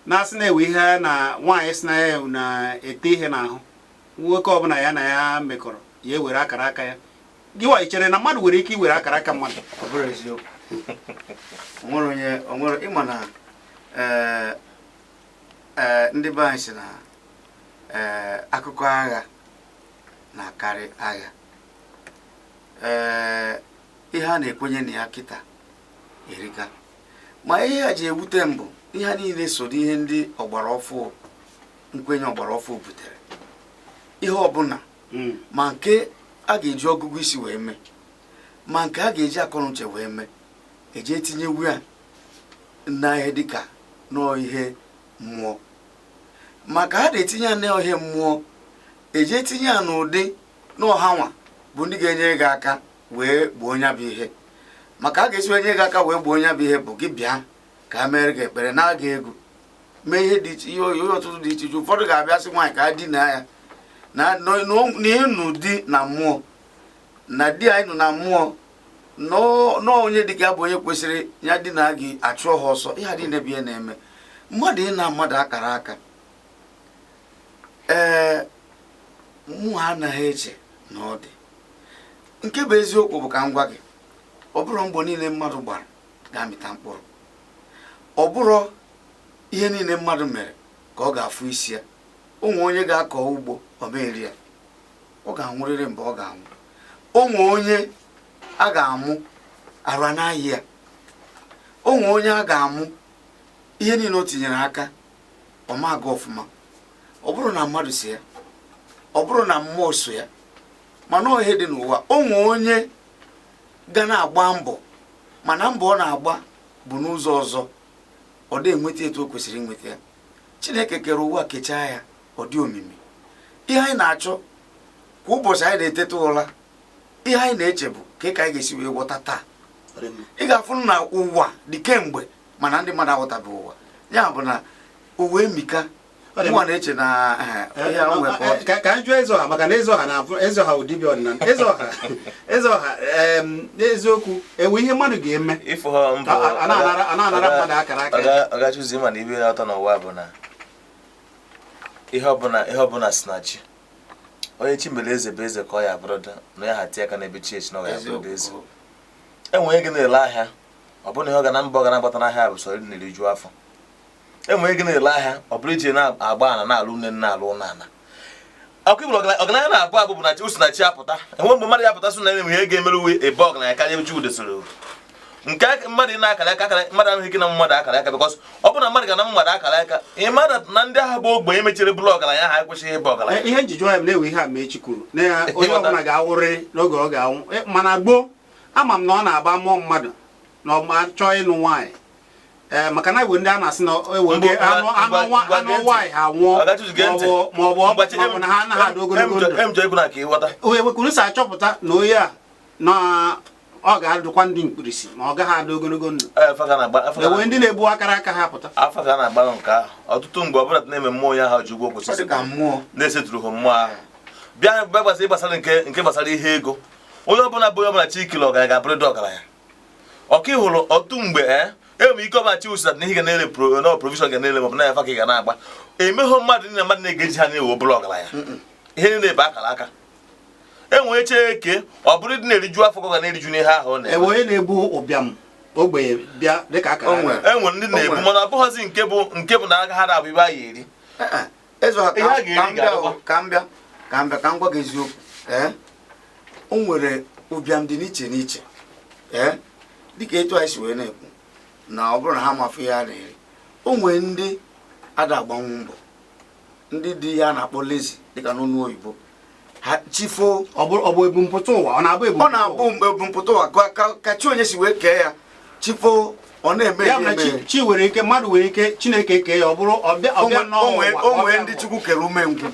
A: na-asị na-ewe ihe na nwaanyị sị na ya na-ete ihe n'ahụ nwoke ọbụla ya na ya mekọrọ, ya ewere akara aka ya. Gịwa, ị chere na mmadụ nwere ike iwere akara aka mmadụ?
C: Ọ bụrụ eziokwu, onwere onye onwere ịma na ee ee ndị be anyị sị na akụkọ agha na-akarị agha. Ihe a na-ekwenye na ya kịta erika, ma ihe a ji ewute m bụ ihe a niile so n'ihe ndị ọgbara ọfụ, nkwenye ọgbara ọfụ butere ihe ọbụla, ma nke a ga-eji ọgụgụ isi wee mee, ma nke a ga-eji akọnuche wee mee, eje etinyewu ya na ihe dịka nọọ ihe mmụọ. Maka ha na-etinye ya n'ihe mmụọ, eje etinye ya n'ụdị n'ọha nwa bụ ndị ga-enyere gị aka wee gboo ya bụ ihe. Maka a ga-esi wee nye gị aka wee gboo ya bụ ihe bụ gị bịa ka a mere gị ekpere na-aga ego mee ihe dị iche, ihe ọtụtụ dị iche iche. Ụfọdụ ga-abịa sị nwaanyị ka a dinaa ya na ịnụ di na mmụọ, na di anyị nọ na mmụọ nọọ, onye dịka ya bụ onye kwesịrị ya di na gị achụọ ha ọsọ. Ihe a niile bụ ihe na-eme mmadụ ịna mmadụ akara aka. Ee, mụ anaghị eche na ọ dị. Nke bụ eziokwu bụ ka m gwa gị, ọ bụrụ mbọ niile mmadụ gbara ga-amịta mkpụrụ, ọ bụrụ Ihe niile mmadụ mere ka ọ ga-afụ isi ya. Onwe onye ga-akọ ugbo, ọ ma eri ya, ọ ga-anwụrịrị mgbe ọ ga-anwụ. Onwe onye a ga-amụ arụ anaghị ya. Onwe onye a ga-amụ, ihe niile o tinyere aka, ọ ma aga ọfụma. Ọ bụrụ na mmadụ si ya, ọ bụrụ na mmụọ so ya, mana ọ ihe dị n'ụwa. Onwe onye ga na-agba mbọ, mana mbọ ọ na-agba bụ n'ụzọ ọzọ, ọ dị enweta etu o kwesịrị inweta ya. Chineke kere ụwa, kechaa ya, ọ dị omimi. Ihe anyị na-achọ kwa ụbọchị, anyị na-eteta ụra, ihe anyị na-eche bụ ka anyị ga-esi wee ghọta taa. Ị ga-afụ na ụwa dị kemgbe, mana ndị mmadụ aghọtabeghị ụwa. Ya bụ na ụwa emika.
A: Ọ dị
C: Mụnwa na-eche na ihe ahụ nwere ka ọ dị.
A: Ka anyị jụọ Ezeọha, maka na Ezeọha na-afụ. Ezeọha bụ dibịa ọdịnala. Ezeọha, Ezeọha, n'eziokwu, ewe ihe mmadụ ga-eme
B: Ịfụ ha mbụ.
A: A na-anara mmadụ akara aka ya.
B: Ọgachụzi, ma na ibe na-atọ n'ụwa bụ na ihe ọbụla si na chi. Onye chi mere eze bụ eze, ka ọ ya abụrụda na ya ha tie aka n'ebe chi echi na ọ ga abụrụda eze. Enwere gị na-ele ahịa, ọ bụrụ na ihe ọ ga na mbọ ọ ga na-agbata n'ahịa bụ sọ na-eriju afọ. Enwere gị na-ele ahịa, ọ bụrụ iji na-agba ana, na-alụ nne, na-alụ ụlọ ana. Ọkụ ibụrụ ọgaranya na-abụ abụ bụ na chi o si na chi apụta. Enwe mgbe mmadụ ya apụta sị na enwe ihe ga-emere uwe ebe ọgaranya karịa ebe Chukwu desoro nke mmadụ na-akara aka. Akara mmadụ ahụghị ike na mmadụ akara aka, because ọ bụrụ na mmadụ ga na mmadụ akara aka, ị mara na ndị agha bụ ogbenye mechiri bụrụ ọgaranya ha ekwesịghị ịbụ ọgaranya.
A: Ihe njiji ya bụ na-ewe ihe a ma echi kwuru na ya, onye ọbụla ga-awụrị n'oge ọ ga-anwụ. Mana gboo, ama m na ọ na-agba mmụọ mmadụ na ọ ma chọọ ịnụ nwaanyị, ee, maka na ewe ndị a na-asị na ewe oge anụ anụ nwaanyị ha nwụọ, maọbụ na ha anaghị adị ogologo ndụ.
B: Em chọọ ikwu na ka ịghọta.
A: Onye wekwuru si achọpụta na onye a na ọ ga-adụkwa ndị mkpirisi, ma ọ gaghị adị ogologo ndụ?
B: Afa ka na-agba afa ka
A: ewe ndị na-egbu akara aka ha pụta.
B: Afa ka a na-agba nke ahụ. Ọtụtụ mgbe ọbụla na-eme mmụọ ya ahụ ji ụgwọ
C: Ọ dị
B: kwesịrị
C: ka mmụọ.
B: na-esetụrụ ha mmụọ ahụ bịa bịa gbasara nke gbasara ihe ego. Onye ọbụla bụ onye ọbụla chi ikele ọgaranya ga-abụrịrị ọgaranya. Ọka ịhụrụ ọtụtụ mgbe, ee, enwere ike ọbụla chi wusara na ihe ga na-ele na provision ga na-ele, maọbụ na ya fa ka ị ga na-agba emeghọ mmadụ niile. Mmadụ na-egeji ha na-ewe obere ọgaranya. Ihe niile bụ akara aka. Enwere eche eke, ọ bụrụ dị na-eriju afọ ka ọ ga na-eriju n'ihe ahụ ọ na-eme.
A: Ewe onye na-ebu ụbịam ogbenye bịa dịka akara
C: O
A: aka.
C: nwere.
B: Enwere ndị na-ebu,
C: O nwere.
B: mana ọ bụghịzi nke bụ na aka ha na-abụ ibe a ya eri.
C: Eh, eh, Ezeọha,
B: Ihe a ga-eri
C: ka m bịa
B: ga-adịkwa.
C: ka m bịa ka m gwa gị eziokwu. Ee, o nwere ụbịam dị n'iche n'iche. Ee, dịka etu anyị si wee na-ekwu na ọ bụrụ na ha mafụ ihe a na-eri, o nwere ndị ada agbanwu mbọ, ndị dị ihe a na-akpọ lazy, dịka n'ọnụ oyibo, ha chifo.
A: Ọ bụ ebumpụta ụwa, ọ na-abụ
C: Ọ
A: ebumpụta
C: na-abụ
A: ụwa.
C: ebumpụta ụwa ka chi onye si wee kee ya, chifo, ọ na-eme
A: Ya bụ na
C: eme.
A: chi nwere ike, mmadụ nwere ike, Chineke kee ya, ọ bụrụ ọbịa ọbịa n'ụwa
C: O nwee
A: ọbịa
C: ndị Chukwu kere umengwụ,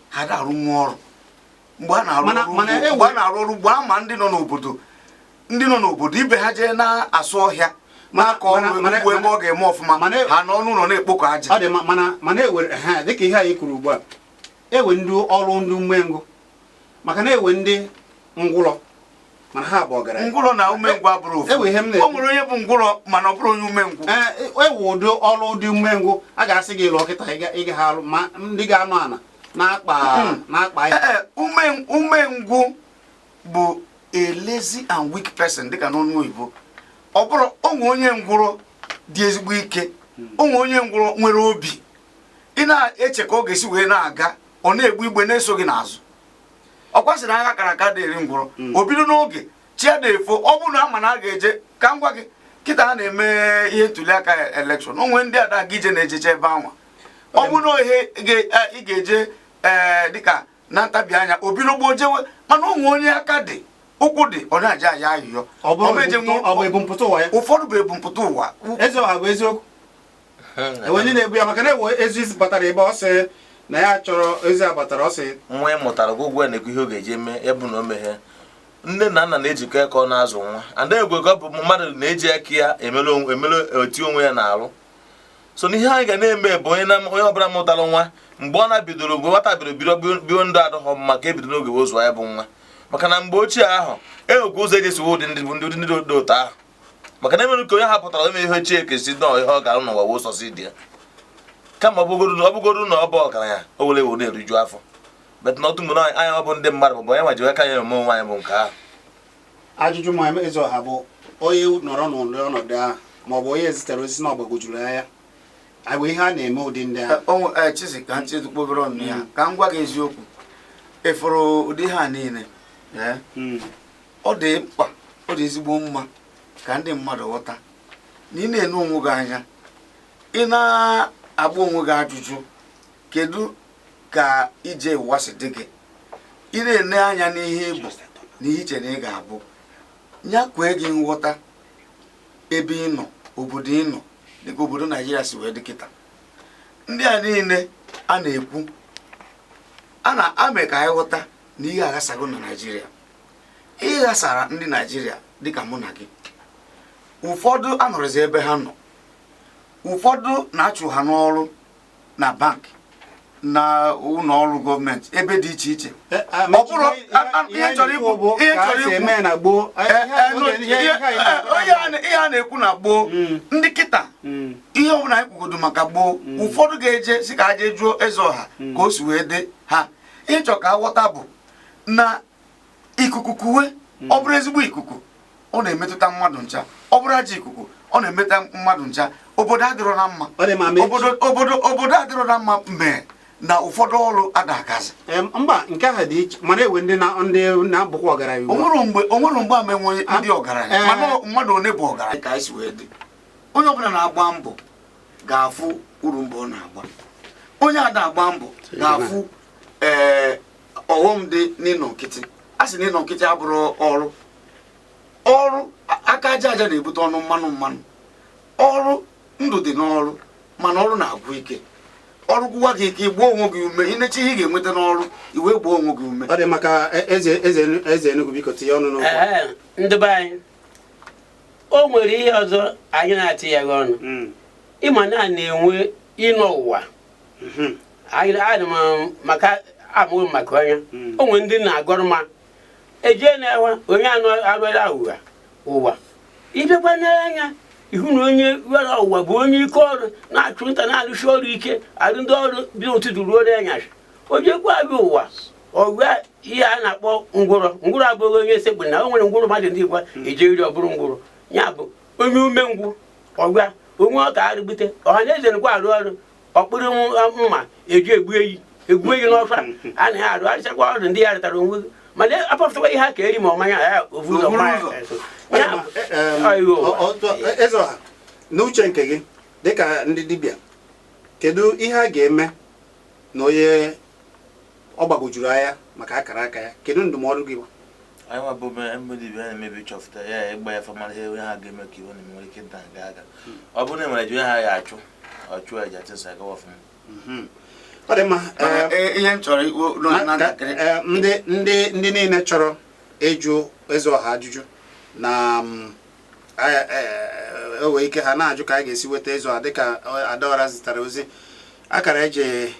C: ha na-arụ nwa ọrụ mgbe a na-arụ
A: Mana-
C: ọrụ
A: mana
C: ugbo, mgbe a na-arụ ọrụ ugbo, ama ndị nọ n'obodo ibe ha jee na-asụ ọhịa, na-akọ ọrụ ugbo ebe ọ ga-eme ọfụma, ha nọ n'ụlọ na-ekpokọ aja.
A: Ọ dị mma, mana ewere ha dịka ihe anyị kwuru ugbu a, ewe ndị ọrụ ndị umengwụ, maka na ewe ndị ngwụrọ, mana ha bụ ọgaranya.
C: Ngwụrọ na umengwụ abụrụ ofu.
A: Ewe ihe m na-ekwu.
C: O nwere onye bụ ngwụrọ, mana ọ bụrụ onye umengwụ.
A: Ee, ewe ụdị ọrụ dị umengwụ a ga-asị gị lụọ kịta, ị ga ha alụ, ma ndị ga-anọ ana na-akpa ya.
C: Ee, umengwụ bụ a lazy and weak person, dịka n'ọnụ oyibo. Ọ bụrụ onwe onye ngwụrọ dị ezigbo ike, onwe onye ngwụrọ nwere obi ị na-eche ka ọ ga-esi wee na-aga, ọ na-egbu igbe na-eso gị n'azụ. Ọ kwasịrị agha kara aka dị eri ngwụrọ. O bido n'oge chi ya na-efo. Ọ bụrụ na ama na a ga-eje, ka m gwa gị kịta, a na-eme ihe ntuli aka election, onwe ndị ada aga ije na-ejecha ebe anwa. Ọ bụrụ na ihe ị ga-eje, ee, dịka na ntabi anya, o bido gboo jewe. Mana onwe onye aka dị, ụkwụ dị, ọ na-aja aya ayụyọ.
A: Ọ bụrụ
C: Ọ ma eje
A: ọ bụ ebumpụta ụwa ya.
C: Ụfọdụ bụ ebumpụta ụwa.
A: Eze ọha bụ eziokwu, ewe ndị na-ebu ya, maka na ewe ezi batara ebe ọ sị na ya chọrọ ezi a batara, ọ sị
B: Nwa ị mụtara gị ụgwọ ya na-ekwu ihe ọ ga-eji eme ya bụ na o meghee. Nne na nna na-ejikọ aka ọ na-azụ nwa ada egwe ka ọ bụ mmadụ na-eji aka ya emere oti onwe ya na-arụ. So n'ihe anyị ga na-eme bụ onye na onye ọbụla mụtara nwa, mgbe ọ na-bidoro, mgbe nwata bidoro bido bido ndụ adịghọ mma, ka ebido n'oge wee zụọ ya bụ nwa. Maka na mgbe ochie ahụ enwekwa ụzọ eji esiwe ụdị ndị bụ ndị dị otu ahụ, maka na emere ka onye ha pụtara ime ihe ochie kesi na ihe ọ gara n'ụwa wee sọsị dị ya kama ọ bụgodu na ọ bụ ọgaranya, o were ewu na-eriju afọ. But na otu mgbe na anyị ọ bụ ndị mmadụ bụ onye nwa ji aka ya eme onwe anyị bụ nke ahụ.
A: Ajụjụ ma eze ọha bụ onye nọrọ n'ụdị ọnọdụ ahụ, maọbụ onye zitere ozi na ọgbagwojuru anya. Anyị ihe a na-eme ụdị ndị ahụ.
C: Chizi, ka ntị kpobere ọnụ ya ka m gwa gị eziokwu. Ịfụrụ ụdị ha niile, ọ dị mkpa, ọ dị ezigbo mma ka ndị mmadụ ghọta na ị na-ene onwe gị anya, ị na-agba onwe gị ajụjụ, kedu ka ije ụwa si dị gị. Ị na-ene anya n'ihe ị bụ na ihe iche na ị ga-abụ, ya kwee gị nghọta ebe ị nọ, obodo ị nọ, dịka obodo Naijiria si wee dị kịta. Ndị a niile a na-ekwu, a na-ame ka anyị ghọta na ihe aghasago na Naijiria. Ihe ghasara ndị Naijiria dịka mụ na gị, ụfọdụ anọrọzi ebe ha nọ, ụfọdụ na-achụ ha n'ọrụ na bank na ụlọ ọrụ gọọmenti ebe dị iche iche. Ọ bụrụ ihe chọrọ ikwu, ihe chọrọ ikwu
A: eme na gboo,
C: ihe a na-ekwu na gboo, ndị kịta, ihe ọbụla anyị kwugodo maka gboo, ụfọdụ ga-eje si ka ha jee jụọ eze ọha ka o si wee dị ha. Ihe chọrọ ka aghọta bụ na ikuku kuwe, ọ bụrụ ezigbo ikuku, ọ na-emetụta mmadụ ncha; ọ bụrụ ajọ ikuku, ọ na-emetụta mmadụ ncha. Obodo adịrọ na mma, obodo obodo adịrọ na mma mee na ụfọdụ ọrụ ada agazi.
A: Mba, nke ahụ dị iche, mana ewe ndị na ndị na-abụkwa ọgaranya.
C: Onwere mgbe, onwere mgbe ama enwe ndị ọgaranya, mana mmadụ one bụ ọgaranya ka anyị si wee dị. Onye ọbụla na-agba mbọ ga-afụ uru mbọ ọ na-agba. Onye ada agba mbọ ga-afụ ee ọghọm dị n'ịnọ nkịtị. A sị na ịnọ nkịtị abụrụ ọrụ. Ọrụ aka aja aja na-ebute ọnụ mmanụ mmanụ. Ọrụ ndụ dị n'ọrụ, mana ọrụ na-agwụ ike. Ọrụ gwụwa gị ike, igbuo onwe gị ume. Inechi ihe ị ga-enweta n'ọrụ, iwe gbuo onwe gị ume.
A: Ọ dị maka eze eze eze Enugu, biko tinye ọnụ n'okwu.
D: Ee, ndị be anyị, o nwere ihe ọzọ anyị na-atị ya gị ọnụ. Ịma na a na-enwe ịnọ ụwa. Anyị adị m maka amụghị m maka onye. O nwere ndị na-agọrọ ma eje na-ewe onye anụ arụla ụwa ụwa. Ịbịakwa n'anya, ihu na onye were ụwa bụ onye ike ọrụ na-achụ nta, na-arụsi ọrụ ike, arụ ndị ọrụ bi ụtụtụ ruo n'anyasị. O jekwa abịa ụwa ọgwa ihe a na-akpọ ngwụrọ. Ngwụrọ abụghị onye sekpụ na o nwere ngwụrọ mmadụ ndị Igbo eje iri ọ bụrụ ngwụrọ, ya bụ onye umengwụ. Ọgwa onwe ọ ka arụgbute ọha na eze nkwa arụ ọrụ ọkpụrụ mma eji egbu eyi egbu eyi n'ọfa a na ya arụ arịchakwa ọrụ ndị ya rịtara onwe gị, mana apọpụtakwa ihe ha ka eri ma ọmanya ya ofu ụzọ mmanya ya bụ ọ ihe ụwa.
A: Eze ọha, n'uche nke gị dịka ndị dibịa, kedu ihe a ga-eme na onye ọ gbagwojuru anya maka akara aka ya? Kedu ndụmọdụ gị bụ?
B: Anyị nwa bụ ebe dibịa na-emebi chọfụta ya, ịgba ya fama ihe onye ha ga-eme ka iwe na-eme nwere ike ịda nga aga. Ọ bụrụ na e nwere ji onye ha ga-achụ ọchụ aja tịsa agawa ọfụma.
A: Ọ dị mma.
C: Ihe m chọrọ ikwu na ntakịrị.
A: Ndị niile chọrọ ịjụ eze ọha ajụjụ na o nwere ike ha na-ajụ ka a ga-esi weta eze ọha, dịka Adaọra zitara ozi akara eji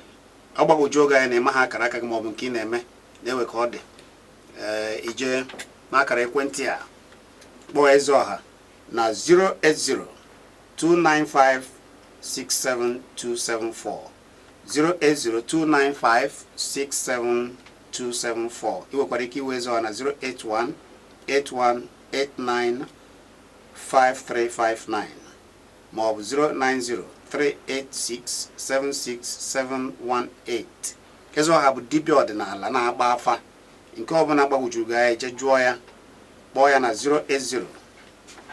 A: ọgbagwoju oge anyị na-eme ha akara aka gị maọbụ nke ị na-eme na-ewe ka ọ dị. Ee, ije n'akara ekwentị a kpọọ eze ọha na 080 295 67274, 08029567274. Ị nwekwara ike iwe eze ọha na 081 8189 5359 maọbụ 090 386 76718. Eze ọha bụ dibịa ọdịnala na-agba afa. Nke ọbụla gbagwojuru gị anya, eje jụọ ya, kpọọ ya na 080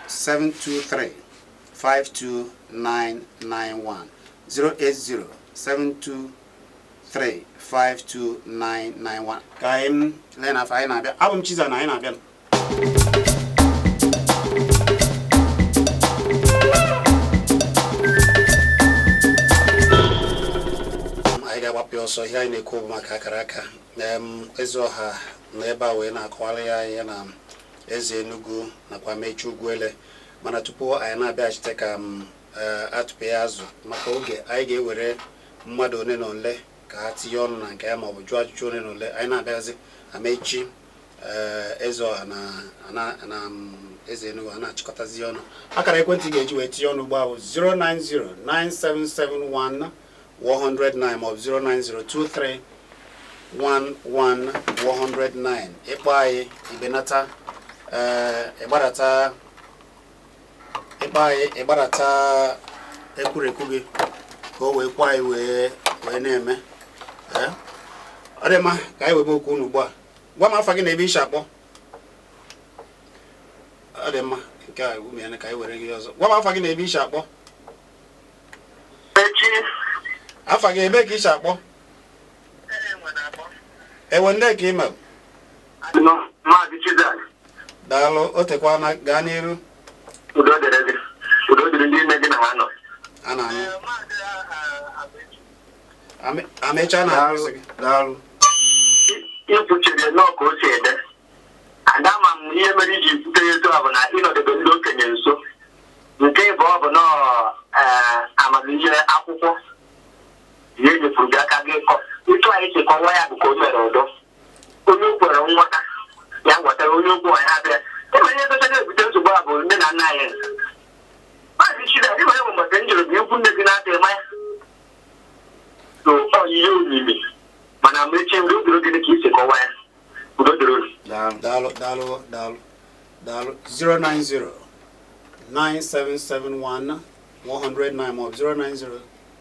A: 723 52991, 080 723 52991. Ka anyị lee na afọ anyị na-abịa. Abụ m Chiza na anyị na-abịa. Anyị ga-agbapụ ya ọsọ. Ihe anyị na-ekwu bụ maka akara aka. Eze ọha nọ ebe a wee na-akọwara ya ya na eze Enugu nakwa Mechi Ugwuele. Mana tupu anyị na-abịaghachite ka m atụpụ ya azụ maka oge, anyị ga-ewere mmadụ ole na ole ka ha tinye ọnụ na nke ya maọbụ jụọ ajụjụ ole na ole. Anyị na-abịazi, Amechi, eze ọha na eze Enugu a na-achịkọtazi ọnụ. Akara ekwentị ị ga-eji wee tinye ọnụ ugbu a bụ 090 9771 109 maọbụ 090 23 11 109. Ịkpọ anyị, ibenata, ee, ịgbadata. Ịkpọ anyị, ịgbadata ekwurekwu gị. Ka o wee kwa anyị wee wee na-eme. Ee, ọ dị mma ka anyị webe okwu unu ugbu a. Gwa m afa gị na ebe ishi akpọ. Ọ dị mma, nke a umeela, ka anyị were gị ọzọ. Gwa m afa gị na ebe ishi akpọ.
E: Echi.
A: Afa gị, ebe ka ishi akpọ? Ewe ndị ka ị mere.
E: Maazị Chizan.
A: Daalụ, o tekwana, gaa n'iru.
E: Udo dịrị gị, udo dịrị ndị nne gị na ha nọ.
A: A na-anụ. Amecha na
C: Daalụ, daalụ.
E: Ikwuchiri nnọọ ka o si ede ada ma m ihe mere iji kwute ya etu a bụ na ịnọdebe ndị okenye nso. Nke ịbụ ọ bụ nọọ ee, amamihe akwụkwọ ihe nyefuru gị aka gị kọ etu anyị si kọwa ya bụ ka o mere ụdọ. Onye o kwere nghọta ya ghọtara, onye okwu ya abịa ịma ihe gocha na-ebute nsogbu a bụ nne na nna anyị. Maazị Chida, ịma ya bụ mbọsị m jụrụ gị ikwu nne gị na-ata ịma ya so ọ ihe omimi, mana mechi udo dịrị gị ka isi kọwa ya. Udo dịrị unu.
C: Daalụ.
A: Daalụ, daalụ, daalụ, daalụ. 090 9771 109 maọbụ 090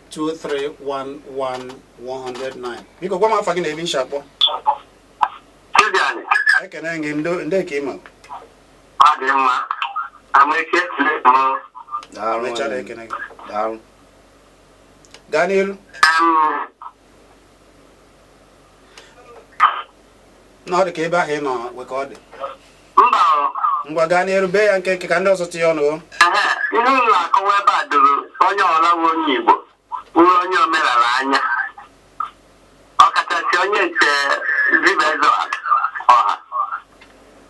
A: 2311 109. Biko gwa m afa gị na ebe ishi akpọ.
E: Chiziani.
A: Ekene gị, ndị ka ị ma.
E: Ọ dị mma, Amaechi m.
C: Daalụ.
A: Amecha
C: Nwanne m.
A: na-ekene gị.
C: Daalụ.
A: Gaa n'iru. Na ọ dị ka ebe ahụ ị nọ nwe ka ọ dị.
E: Mba o.
A: Ngwa, gaa n'iru, bee ya nkenke ka ndị ọzọ tinye ọnụ o.
E: Ehe, ihe m na-akọwa ebe a doro onye ọla bụ onye Igbo bụrụ onye omenala anya, ọkachasị onye nke dibeze ọha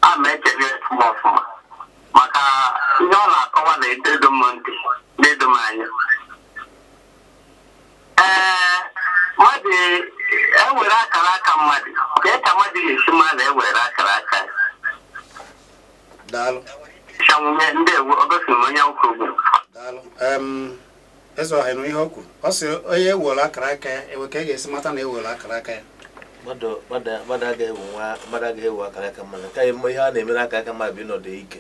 E: a ma echere ọfụma ọfụma, maka ihe ọ na-akọwa na-edo m ntị, na-edo m anya. Ee, mmadụ ewere akara aka mmadụ ka ka mmadụ ga-esi mmadụ ewere akara aka ya.
A: Daalụ.
E: Chanwunye ndị ewu ogosiri m onye nkwụ ugwu.
A: Daalụ. Eze ọha, nụ ihe o kwuru. Ọ sị onye ewere akara aka ya, ewe ka e ga-esi mata na ewere akara aka ya?
B: Mmadụ agaghị ewu nwa, mmadụ agaghị ewu akara aka mmadụ. Nke a ihe a na-emere aka aka mmadụ bụ ịnọdụ ike.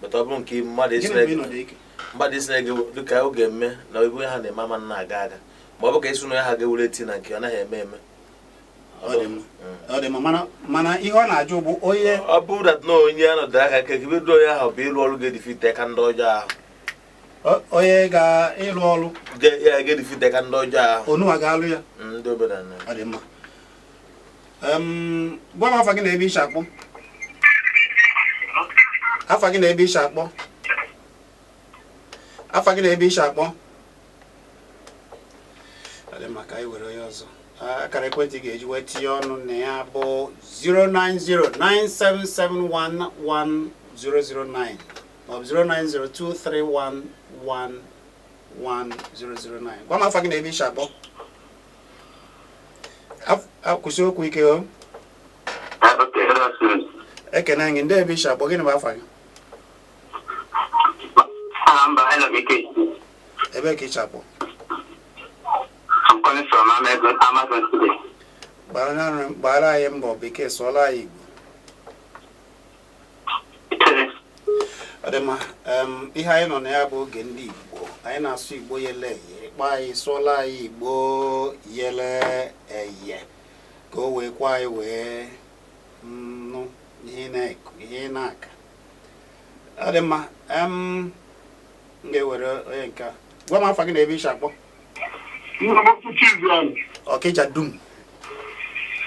B: Bata ọ bụrụ nke mmadụ isi
A: Gịnị bụ ịnọdụ ike?
B: Mmadụ isi na ego dịka oge eme na ebe ha na-eme ama na-aga aga, ma ọ bụ ka esi na ha ga-ewere eti na nke ọ naghị eme eme.
A: Ọ dị mma, ọ dị mma, mana ihe ọ na-ajụ bụ onye
B: Ọ bụrụ that na onye a nọdụ aka ka ebido onye ahụ bụ ịrụ ọrụ ga-edifite aka ndị ọjọọ ahụ.
A: Onye ga-ịlụ ọrụ.
B: Ya ga-edifite aka ndị ọjọọ ahụ.
A: Onua ga-alụ ya.
B: Ndị omenala.
A: Ọ dị mma. Gwa m afa gị na ebe ishi akpọ. Afa gị na ebe ishi akpọ. Afa gị na ebe ishi akpọ. Ọ dị mma, ka anyị were onye ọzọ. Akara ekwentị ị ga-eji wee tinye ọnụ na ya bụ 09097711009 maọbụ 09023111009. Gwa m afa gị na ebe ishi akpọ. Kwụsị okwu ike o.
E: Okay, good afternoon.
A: Ekene gị, ndị ebe ishi akpọ, gịnị bụ afa gị?
E: Aha m bụ Enoch Ike.
A: Ebe ka ishi akpọ?
E: I'm calling from Amazon, Amazon City.
A: Gbara anyị mbọ bekee, sụọla anyị Igbo. Ọ dị mma. Ihe anyị nọ na ya bụ oge ndị Igbo. Anyị na-asụ Igbo yele eye. Ịkpọ anyị, sụọla anyị Igbo yele eye ka o wee kwa anyị wee nụ ihe ị na-eku, ihe ị na-aka. Ọ dị mma. M ga-ewere onye nke a. Gwa m afa gị na ebe ishi akpọ. Ọkịja dum.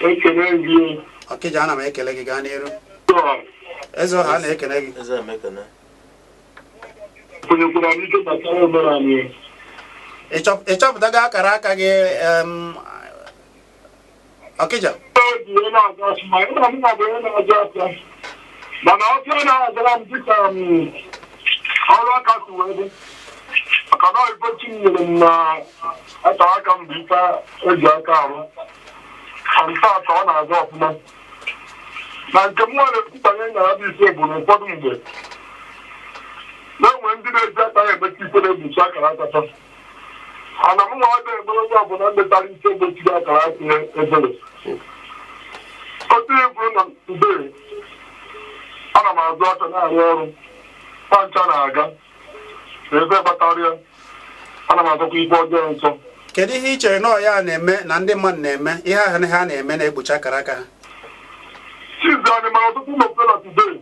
F: Ekele gị.
A: Ọkịja, ana m ekele gị, gaa n'iru. Eze ọha na-ekele gị.
B: Eze emekene.
F: Kwenyekwara m ike gbasara omenala.
A: Ị chọpụtago akara aka gị, Ọkịja?
F: Oji ihe na-aga ọfụma, ịma mụ bụ onye na-azụ afịa, mana ọfịa na-agara m dịka m ọrụ aka si wee dị, maka na ife chi m nyere m na akara aka m bụ ife eji aka arụ nta ka ọ na-aga ọfụma. Na nke m nwere ekwutanye nyara bụ ise bụ na ụfọdụ mgbe na-enwe ndị na-eji aka ya emeta ife na-egbochi akara aka ha, ana m nwa ọdụ emere onye ọbụla metara ife gbochiri akara aka ya ebere. Otu ihe kwuru na today, ana m azụ aka na-arụ ọrụ pancha na-aga na ebe kpatara ya. Ana m asọkwa ife ọjọọ nsọ.
A: Kedu ihe ị chere na ọ ya na-eme na ndị mmadụ na-eme ihe ahụ ha na-eme na-egbochi akara aka ha?
F: Chizi anyị mara ọtụtụ ụmụ okorobịa today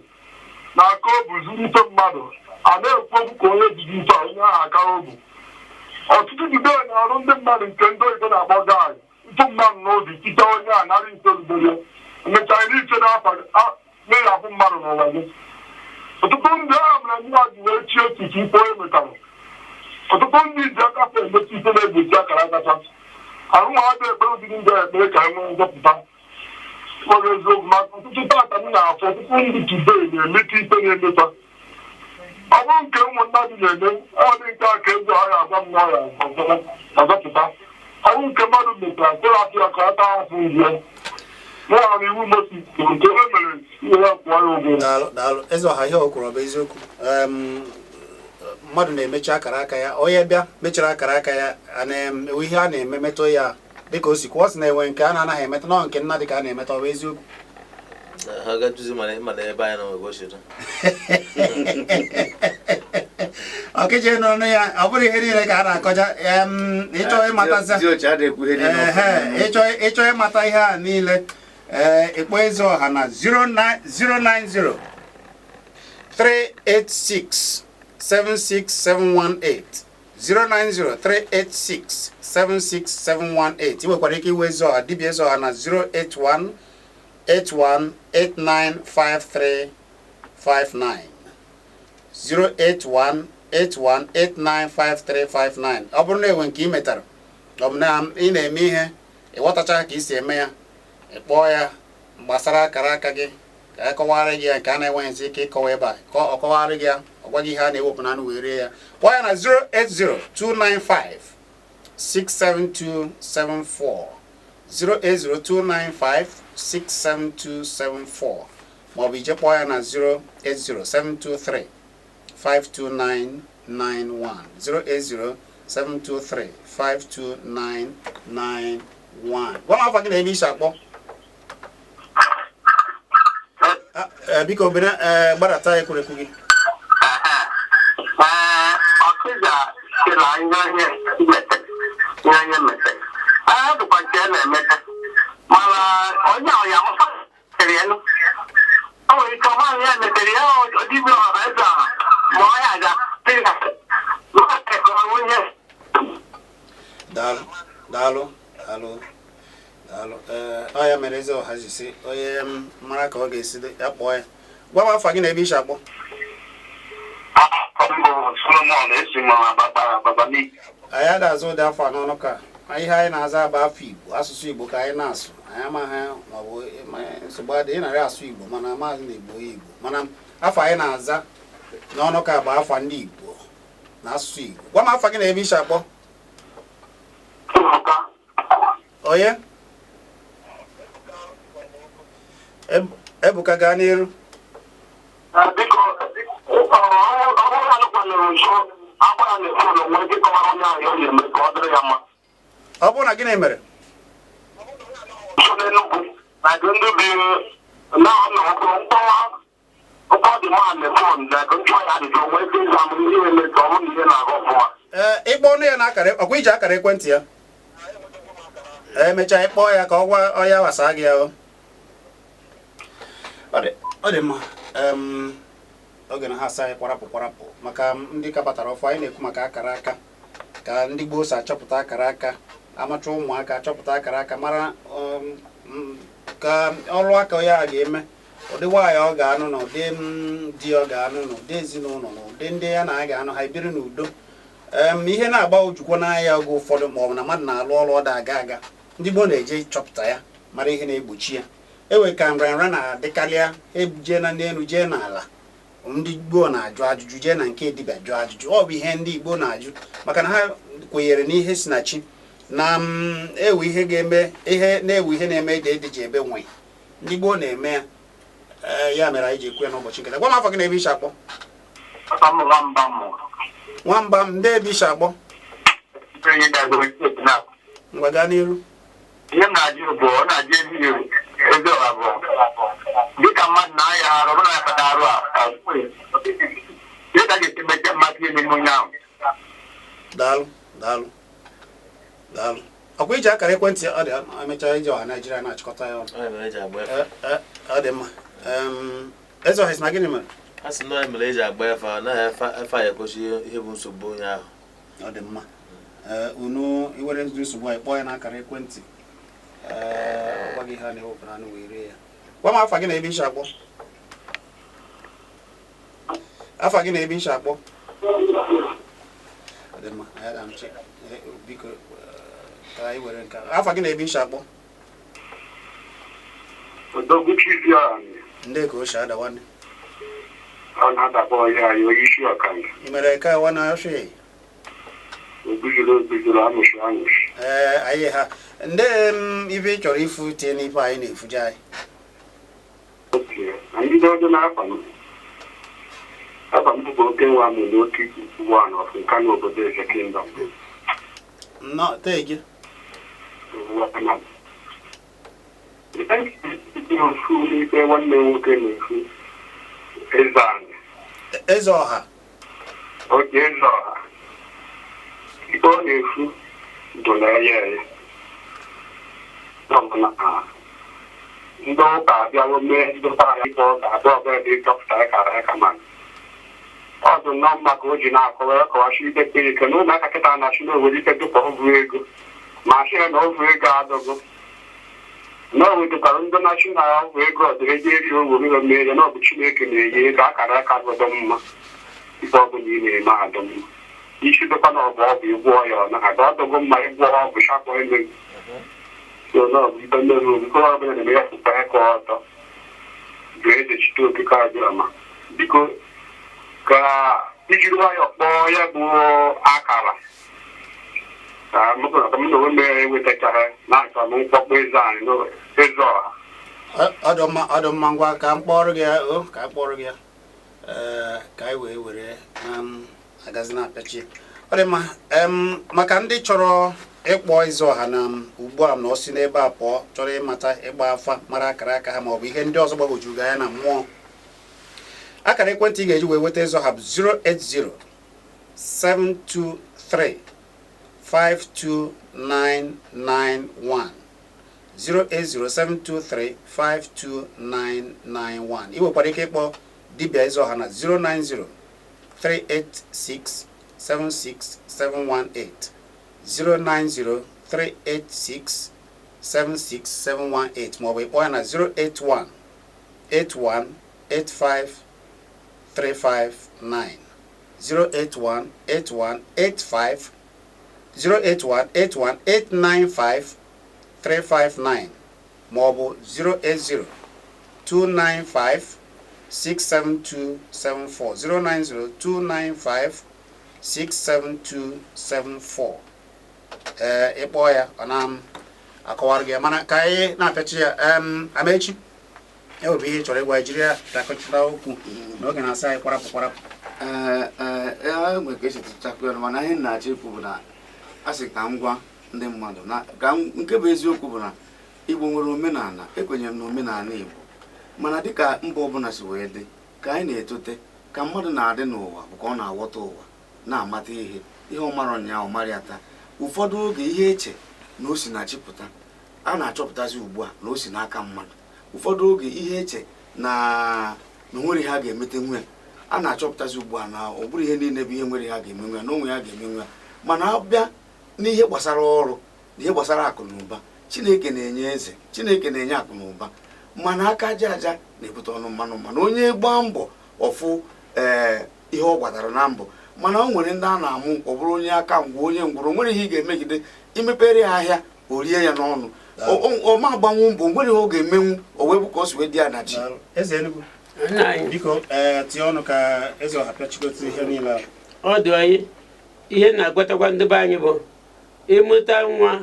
F: na-aka obu zuru ife mmadụ a na-ekwu okwu ka onye jiji ife a onye ahụ akara obu. Ọtụtụ today na-arụ ndị mmadụ nke ndị oyibo na-akpọ guy ntụ mmadụ n'obi tite onye a nara ise olubere emechaa n'iche na-eyapụ mmadụ n'ụwa gị. Ọtụtụ ndị ahụ mere ndị a ji wee chie echiche ife onye metara. Ọtụtụ ndị ji aka fa emechi ife na-egbochi akara akacha arụ nwa adị ekpere ụdịrị ndị a ekpere ka e nwee nzọpụta nwere eziokwu, maka ọtụtụ tata m na-afụ ọtụtụ ndị today na-emeta ife na-emeta. Ọ bụrụ nke ụmụnna dị na-eme, ọ dị nke a ka ezi ọhịa agwa m na ọya ọzọpụta. Ọ bụrụ nke mmadụ metara therapy ya ka ọ taa afụ nje mụnwa na iwu Moses kwuru nke e mere ihe ya kwụọ ya ụgwọ.
A: Daalụ, daalụ, eze ọha. Ihe o kwuru ọ bụ eziokwu. Mmadụ na-emechi akara aka ya. Onye bịa mechara akara aka ya, a na-enwe ihe a na-eme metụ ya dịka o si kwuo. Ọ sị na-enwe nke a na-anaghị emeta nọ nke nna dị ka a na-emeta. Ọ bụ eziokwu?
B: Ha ga-eduzi mana mana ebe anyị nọ nwere gosi.
A: Ọkịja n'ọnụ ya, ọ bụrụ ihe niile ka a na-akọja. Ịchọ ịmataza
C: Dị oche adịghị ekwu ihe niile.
A: Ehe, ịchọ ịmata ihe a niile, ee, ịkpọ eze ọha na 09 090 386 76718, 090 386 76718. Ị nwekwara ike iwe eze ọha, dibịa eze ọha, na 081 81 895359, 081 81 895359. Ọ bụrụ na enwe nke ị metara, ọ bụ na ị na-eme ihe ịghọtacha ka ị si eme ya, ị kpọọ ya gbasara akara aka gị ka a kọwara gị ya nke a na-enweghịzi ike ịkọwa ebe a, ka ọ kọwara gị ya, ọ gwa gị ihe a na-ewepụ n'anụ wee rie ya. Kpọọ ya na 080 295 67274, 08029567274, maọbụ ije kpọọ ya na 080 723 52991, 080 723 52991. Gwa m afa gị na ebe isi akpọ. Ah, biko bere, gbadata ekwurekwu gị.
E: Ee, ọkịja si na ihe onye metere, ihe onye metere, ee, dịkwa nke a na-emete, mana onye ahụ ya amụta ya nụ. O nwere ike ọma ya metere ya dibịa ọha eze ọha ma ọ ya ga onye.
A: Daalụ, daalụ, daalụ, daalụ. Ee, ọ ya mere eze ọha ji si onye m mara ka ọ ga-esi dị, ya kpọọ ya. Gwa m afa gị na ebe isi akpọ.
E: Mbụ Solomon, esi m Ababa.
A: Anyị ada azụ ụdị afọ a n'ọnụ ka ihe anyị na-aza bụ afọ Igbo, asụsụ Igbo ka anyị na-asụ. Anyị amaghị maọbụ nsogbu adị ị narị asụ Igbo, mana maazị na Igbo Igbo, mana afọ anyị na-aza n'ọnụ ka bụ afa ndị Igbo na asụsụ Igbo. Gwa m afa gị na ebe isi akpọ.
E: Ebuka.
A: Onye? Ebuka, gaa n'iru.
E: Biko, ọ bụrụ na anụkwanụrụ nso agbara na phone nwere ike ịkọwara onye ahụ ihe ọ ga-eme ka ọ dịrị ya mma.
A: Ọ bụrụ na gịnị mere?
E: Nso n'Enugwu na nke ndị bi na ọnọ mkpọwa ụkọ dị mma na phone na nke njụọ ya ajụjụ nwee ike ịza m ihe eme ka ọ bụrụ na ihe na-aga ọfụma.
A: Ee, ịkpọ ọnụ ya na akara ọkwa iji akara ekwentị ya, emechaa ịkpọọ ya ka ọ gwa ọ ya gbasaa gị ya. O ọ dị mma. Oge na ha asa anyị kwarapụ kwarapụ maka ndị ka batara ọfụ. Anyị na-ekwu maka akara aka, ka ndị gboo si achọpụta akara aka, amacha ụmụaka achọpụta akara aka, mara ka ọrụ aka ya ga-eme, ụdị nwaanyị ọ ga-anụ, na ụdị di ọ ga-anụ, na ụdị ezinụlọ, na ụdị ndị ya na a ga-anụ, ha ebiri n'udo. Ihe na-agba ojukwu n'anya oge ụfọdụ, ma ọ bụ na mmadụ na-alụ ọrụ ọ da-aga aga, ndị gboo na-eje chọpụta ya, mara ihe na-egbochi ya. Ewe ka nrịanrịa na-adịkarịa ejee na n'elu jee n'ala, ndị gboo na-ajụ ajụjụ, jee na nke dibịa jụọ ajụjụ. Ọ bụ ihe ndị Igbo na-ajụ maka na ha kwenyere n'ihe si na chi na ewe ihe ga-eme, ihe na-ewe, ihe na-eme ede ede ji ebe nwe. Ndị gboo na-eme ya. Ee, ya mere anyị ji ekwu ya n'ụbọchị nketa. Gwa m afọ gị na ebe isi akpọ.
E: Aka m nwamba mụ.
A: Nwamba m, ndị ebe isi akpọ?
E: Onye dagoro steeti na.
A: Ngwa, gaa n'iru.
E: Ihe m na-ajụ bụ, ọ na-ajụ ezi ezi ọha bụ dịka mmadụ na-aya arụ, ọ bụrụ na ya kpata arụ a, ihe ka a ga-esi mmeche mmasị ihe n'ime onye ahụ?
A: Daalụ. Daalụ, daalụ. Ọkwa iji akara ekwentị ọ dị, emechaa iji ọha Naijiria na-achịkọta ya ọnụ.
B: Ọ ya mere eji agba efa.
A: Eh, eh, ọ dị mma. Eze ọha sị na gịnị mere?
B: A sị na ọ ya mere eji agba efa, na efa efa ya egosi ihe bụ nsogbu onye ahụ.
A: Ọ dị mma. Ee, unu iwere nsogbu anyị, kpọọ ya n'akara ekwentị. Ee, ọ gwa gị ihe a na-ewepụrụ anụ wee rie ya. Gwa m afa gị na ebe ishi akpọ. Afa gị na ebe ishi akpọ. Ọ dị mma, anyị ga-amụchi. Ee, biko, ka anyị were nke a. Afa gị na ebe ishi akpọ.
F: Odogwu Chiziani.
A: Ndị ka o si ada nwanne.
F: Ọ na-adakpọ ya anyị onye isi ọkanga.
A: Ị mere ka nwa na ọchị?
F: Ogbujuru ogbujuru, amụshi amụshi.
A: Ee, anyị ha ndị m ibe ị chọrọ ifu tie n'ife anyị na-efuje anyị.
F: Oke na ndị ọdụ n'afa m, afa m bụ oke nwa mụ n'oke ikwu one of Nkanu obodo Eze Kingdom.
A: Nnọọ, tee gị.
F: Ofu n'ife nwanne m nwoke na-ekwu, eze anyị.
A: Eze ọha.
F: Oge eze ọha, ikpe ọ na-ekwu bụ na eye eye na ndị ụka abịawo mee ndụta ya ikpe, ọ ga-abụ ọbụla dị dọkịta akara aka, ma ọ dị nnọọ mma ka o ji na-akọwa ya, kọwachi ikpe kpere ike na ụmụaka kịta na-achị na owere ike dịka ọvụ ego, ma asị ya na ọvụ ego adọgo na o wetakwara ndị na-achị na ọvụ ego ọdịrị eri owo mee ya, na ọ bụ Chineke na-enye ego, akara aka gọdọ mma, ife ọbụla ị na-eme adọ mma, isi dịkwa na ọbụ ọgwụ ịgwọ ya, ọ na-aga ọdọgo mma, ịgwọ ọgwụ chapụ eme so na ọ bụ ife mmerụ obi ka ọ bụla na-eme ya pụta ya ka ọtọ jụọ eze chite okike abịa ma biko ka ijiri nwayọọ kpọọ ya bụ akara ka m na onwe m ewetachaghị na-achọ m mkpọkpọ eze anyị eze ọha.
A: Ọ dị mma, ọ dị mma. Ngwa, ka m kpọrọ gị ya o, ka m kpọrọ gị ya. Ee, ka anyị wee were na m agazi na-apịachi. Ọ dị mma. Maka ndị chọrọ ịkpọ eze ọha na m ugbu a na ọ si n'ebe a pụọ, chọrọ ịmata ịgba afa, mara akara aka ha ma ọ bụ ihe ndị ọzọ gbagwojuru gị anya na mmụọ, akara ekwentị ị ga-eji wee nweta eze ọha bụ 080 723 52991, 08072352991. Ị nwekwara ike ịkpọ dibịa eze ọha na 090 386 76718, 090 386 76718, maọbụ ịkpọ ya na 081 81 85 359, 081 81 85, 081 81 895 359, maọbụ 080 295 67274, 090 295 67274. Ee, ịkpọ ya, ọ na akọwara gị ya. Mana ka anyị na-apịachi ya, Amechi, e nwere ihe ị chọrọ ịgwa anyị, jiri ya dakọchita okwu n'oge na-asa anyị kwarapụ kwarapụ.
C: Ee, ee, nwere ka esi tụchakwa ya, mana ihe m na-achọ ikwu bụ na a sị ka m gwa ndị mmadụ na ka nke bụ eziokwu bụ na Igbo nwere omenala. Ekwenyere m na omenala Igbo, mana dịka mba ọbụla si wee dị, ka anyị na-etote, ka mmadụ na-adị n'ụwa bụ ka ọ na-aghọta ụwa, na-amata ihe ihe ọ mara ụnyaahụ mara ya taa. Ụfọdụ oge ihe eche na o si na chi pụta, a na-achọpụtazi ugbu a na o si n'aka mmadụ. Ụfọdụ oge ihe eche na o nwere ihe a ga-emete nwe ya, a na-achọpụtazi ugbu a na ọ bụrụ ihe niile bụ ihe nwere ihe a ga-emenwe ya na onwe ya ga-emenwe ya. Mana abịa n'ihe gbasara ọrụ na ihe gbasara akụ na ụba, Chineke na-enye eze, Chineke na-enye akụ na ụba, mana aka aja aja na-ebute ọnụ mmanụ mmanụ. Onye gbaa mbọ ọfụ, ee, ihe ọ gbadara na mbọ. Mana o nwere ndị a na-amụ, ọ bụrụ onye aka ngwa, onye ngwụrụ, o nwere ihe ị ga-emegide imepere ya ahịa, o rie ya n'ọnụ. Ọ ma agbanwu mbọ, o nwere ihe ọ ga-emenwu, o wee bụ ka o si wee dị ya na chi.
A: Eze Enugu.
D: Nna anyị.
A: Biko, ee, tinye ọnụ ka eze ọha pịachikọta ihe niile ahụ.
D: Ọ dị anyị ihe na-agwatakwa ndị be anyị bụ ịmụta nwa,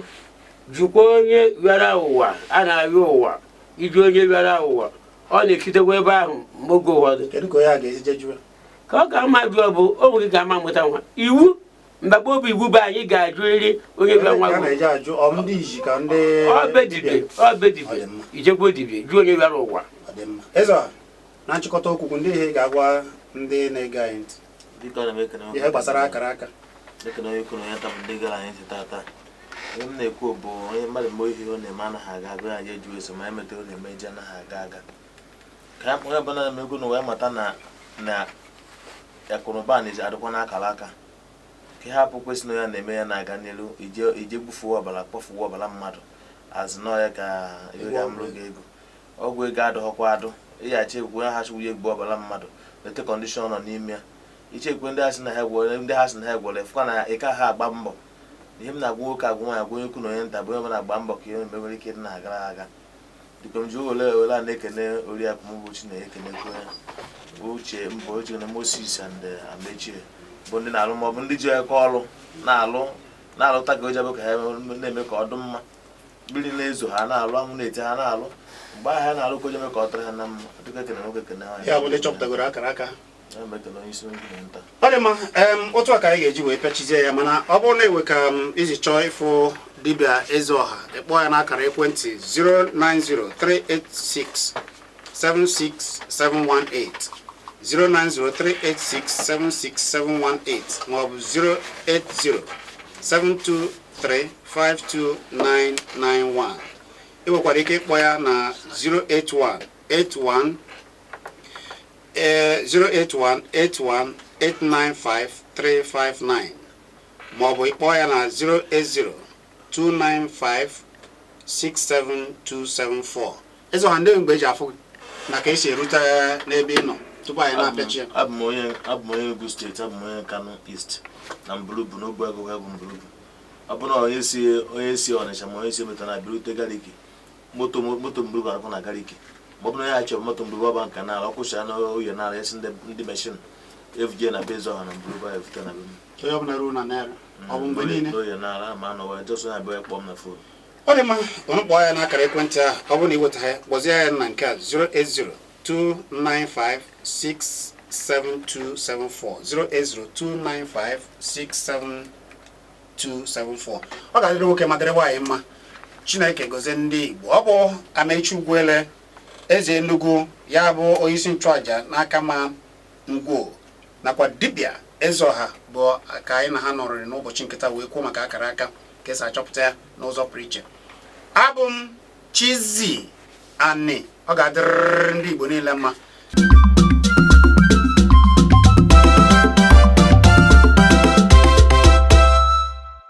D: jụkwa onye bịara ụwa a na-arịọ ụwa iji onye bịara ụwa, ọ na-echitekwa ebe ahụ mgbe oge ụfọdụ.
A: Kedu ka onye a ga-esi jejuo?
D: Ka ọ ka mma jụọ bụ o nwere ka ama mụta nwa, iwu mgbagbo bụ iwu bụ anyị ga-ajụrịrị onye bịara nwa
A: a
D: bụ
A: na-eji ajụ ọ ndị iji ka ndị
D: ọ be dibịa, ọ be
A: Ọ
D: dibịa.
A: dị mma.
D: Ijekwa dibịa jụọ onye bịara ụwa.
A: Ọ dị mma. Eze ọha, na nchịkọta okwu, ndị ihe ị ga-agwa ndị na-ege anyị ntị
B: Biko, ana m ekene nwoke.
A: ihe gbasara akara aka.
B: Ekene onye ukwu na onye nta bụ ndị gara anyị ntị tata. Ihe m na-ekwu bụ onye mmadụ mgbe ihe ọ na-eme anaghị aga aga, ya eju eso ma emete ọ na-eme ji anaghị aga aga. Ka onye ọbụla na-emekwu na wee mata na na akụnụba na-ezi adịkwa n'akara aka, ka ihe hapụ kwesị na ya na-eme ya na-aga n'elu ije ije gbufuo ọbara, kpọfuo ọbara mmadụ azụ nọ ya ka ihe ga-amụrụ gị ego. Ọgwụ ego adịghọkwa adụ ịghachi egwu onye ha chụgwu egbu ọbara mmadụ lete condition nọ n'ime ya. Ichekwe ndị ha sị na ha gwọrọ, ndị ha sị na ha gwọrọ, efukwa na ị ka ha agba mbọ. Ihe m na-agwa nwoke, agwa nwaanyị, agwa onye ukwu na onye nta bụ onye ọbụla agba mbọ ka ihe eme nwere ike ịdị na-agara aga. Dịka m ji ole ole a na-ekene oriakụ m bụ Chineke, ekenekwe Uche mbụ Uche na Moses and Amechie bụ ndị na-alụ maọbụ ndị ji aka ọrụ na-alụ na-alụta ka o ji abụ ka ha na-eme ka ọ dị mma. Mmiri na-ezo ha na-alụ, anwụ na-eti ha na-alụ, mgbe ahụ ha na-alụ ka o ji eme ka ọ dịrị ha na mma. Dịka ekene nwoke, ekene nwaanyị.
A: Ya bụ ndị chọpụtagoro akara aka.
B: Ya bụ ekene onye isi onye ukwu na nta.
A: Ọ dị mma. Otu a ka anyị ga-eji wee pịachizie ya, mana ọ bụrụ na ewe ka m iji chọọ ịfụ dibịa eze ọha, ịkpọ ya n'akara ekwentị 09038676718, 09038676718, maọbụ 08072352991. Ị nwekwara ike ịkpọ ya na 08181 08181895359, maọbụ ịkpọ ya na 08029567274. Eze ọha, ndị mgbe eji afụ gị na ka esi erute n'ebe ị nọ tupu anyị na-apịachi ya?
B: Abụ m onye Enugu Steeti, abụ m onye Kano East na Mbulubu n'ogbe agụgụ bụ Mbulubu. Ọ bụrụ na onye si Ọnịcha ma onye si Emeta na-abịarute Gariki, moto moto Mbulubu akwụ na Gariki, ma ọ bụrụ na onye ha chọrọ moto Mbulubu ọba nke n'ala ọ kwụsịra n'oye n'ala esi ndị machine FJ na be eze ọha na Mbulubu ahụ efute na be m.
A: Onye ọbụla ruo na naira ọ bụ mgbe niile?
B: N'oye n'ala ma anọwa jọsọ ya abịa kpọọ m na phone.
A: Ọ dị mma. Ụnụ kpọọ ya n'akara ekwentị ahụ. Ọ bụrụ na ị weta ya, kpọzie ya na nke a, 08029567274, 08029567274. Ọ ga-adịrị nwoke ma dịrị nwaanyị mma. Chineke gozie ndị Igbo. Ọ bụ Amechi Ugwuele, eze Enugu, ya bụ onyeisi nchụaja n'aka ma ngwuo nakwa dibịa eze ọha bụ ka anyị na ha nọrịrị n'ụbọchị nkịta wee kwuo maka akara aka, ka esi achọpụta ya n'ụzọ pụrụ iche. Abụ m Chizzy Ani. Ọ ga-adịrịrị ndị Igbo niile mma.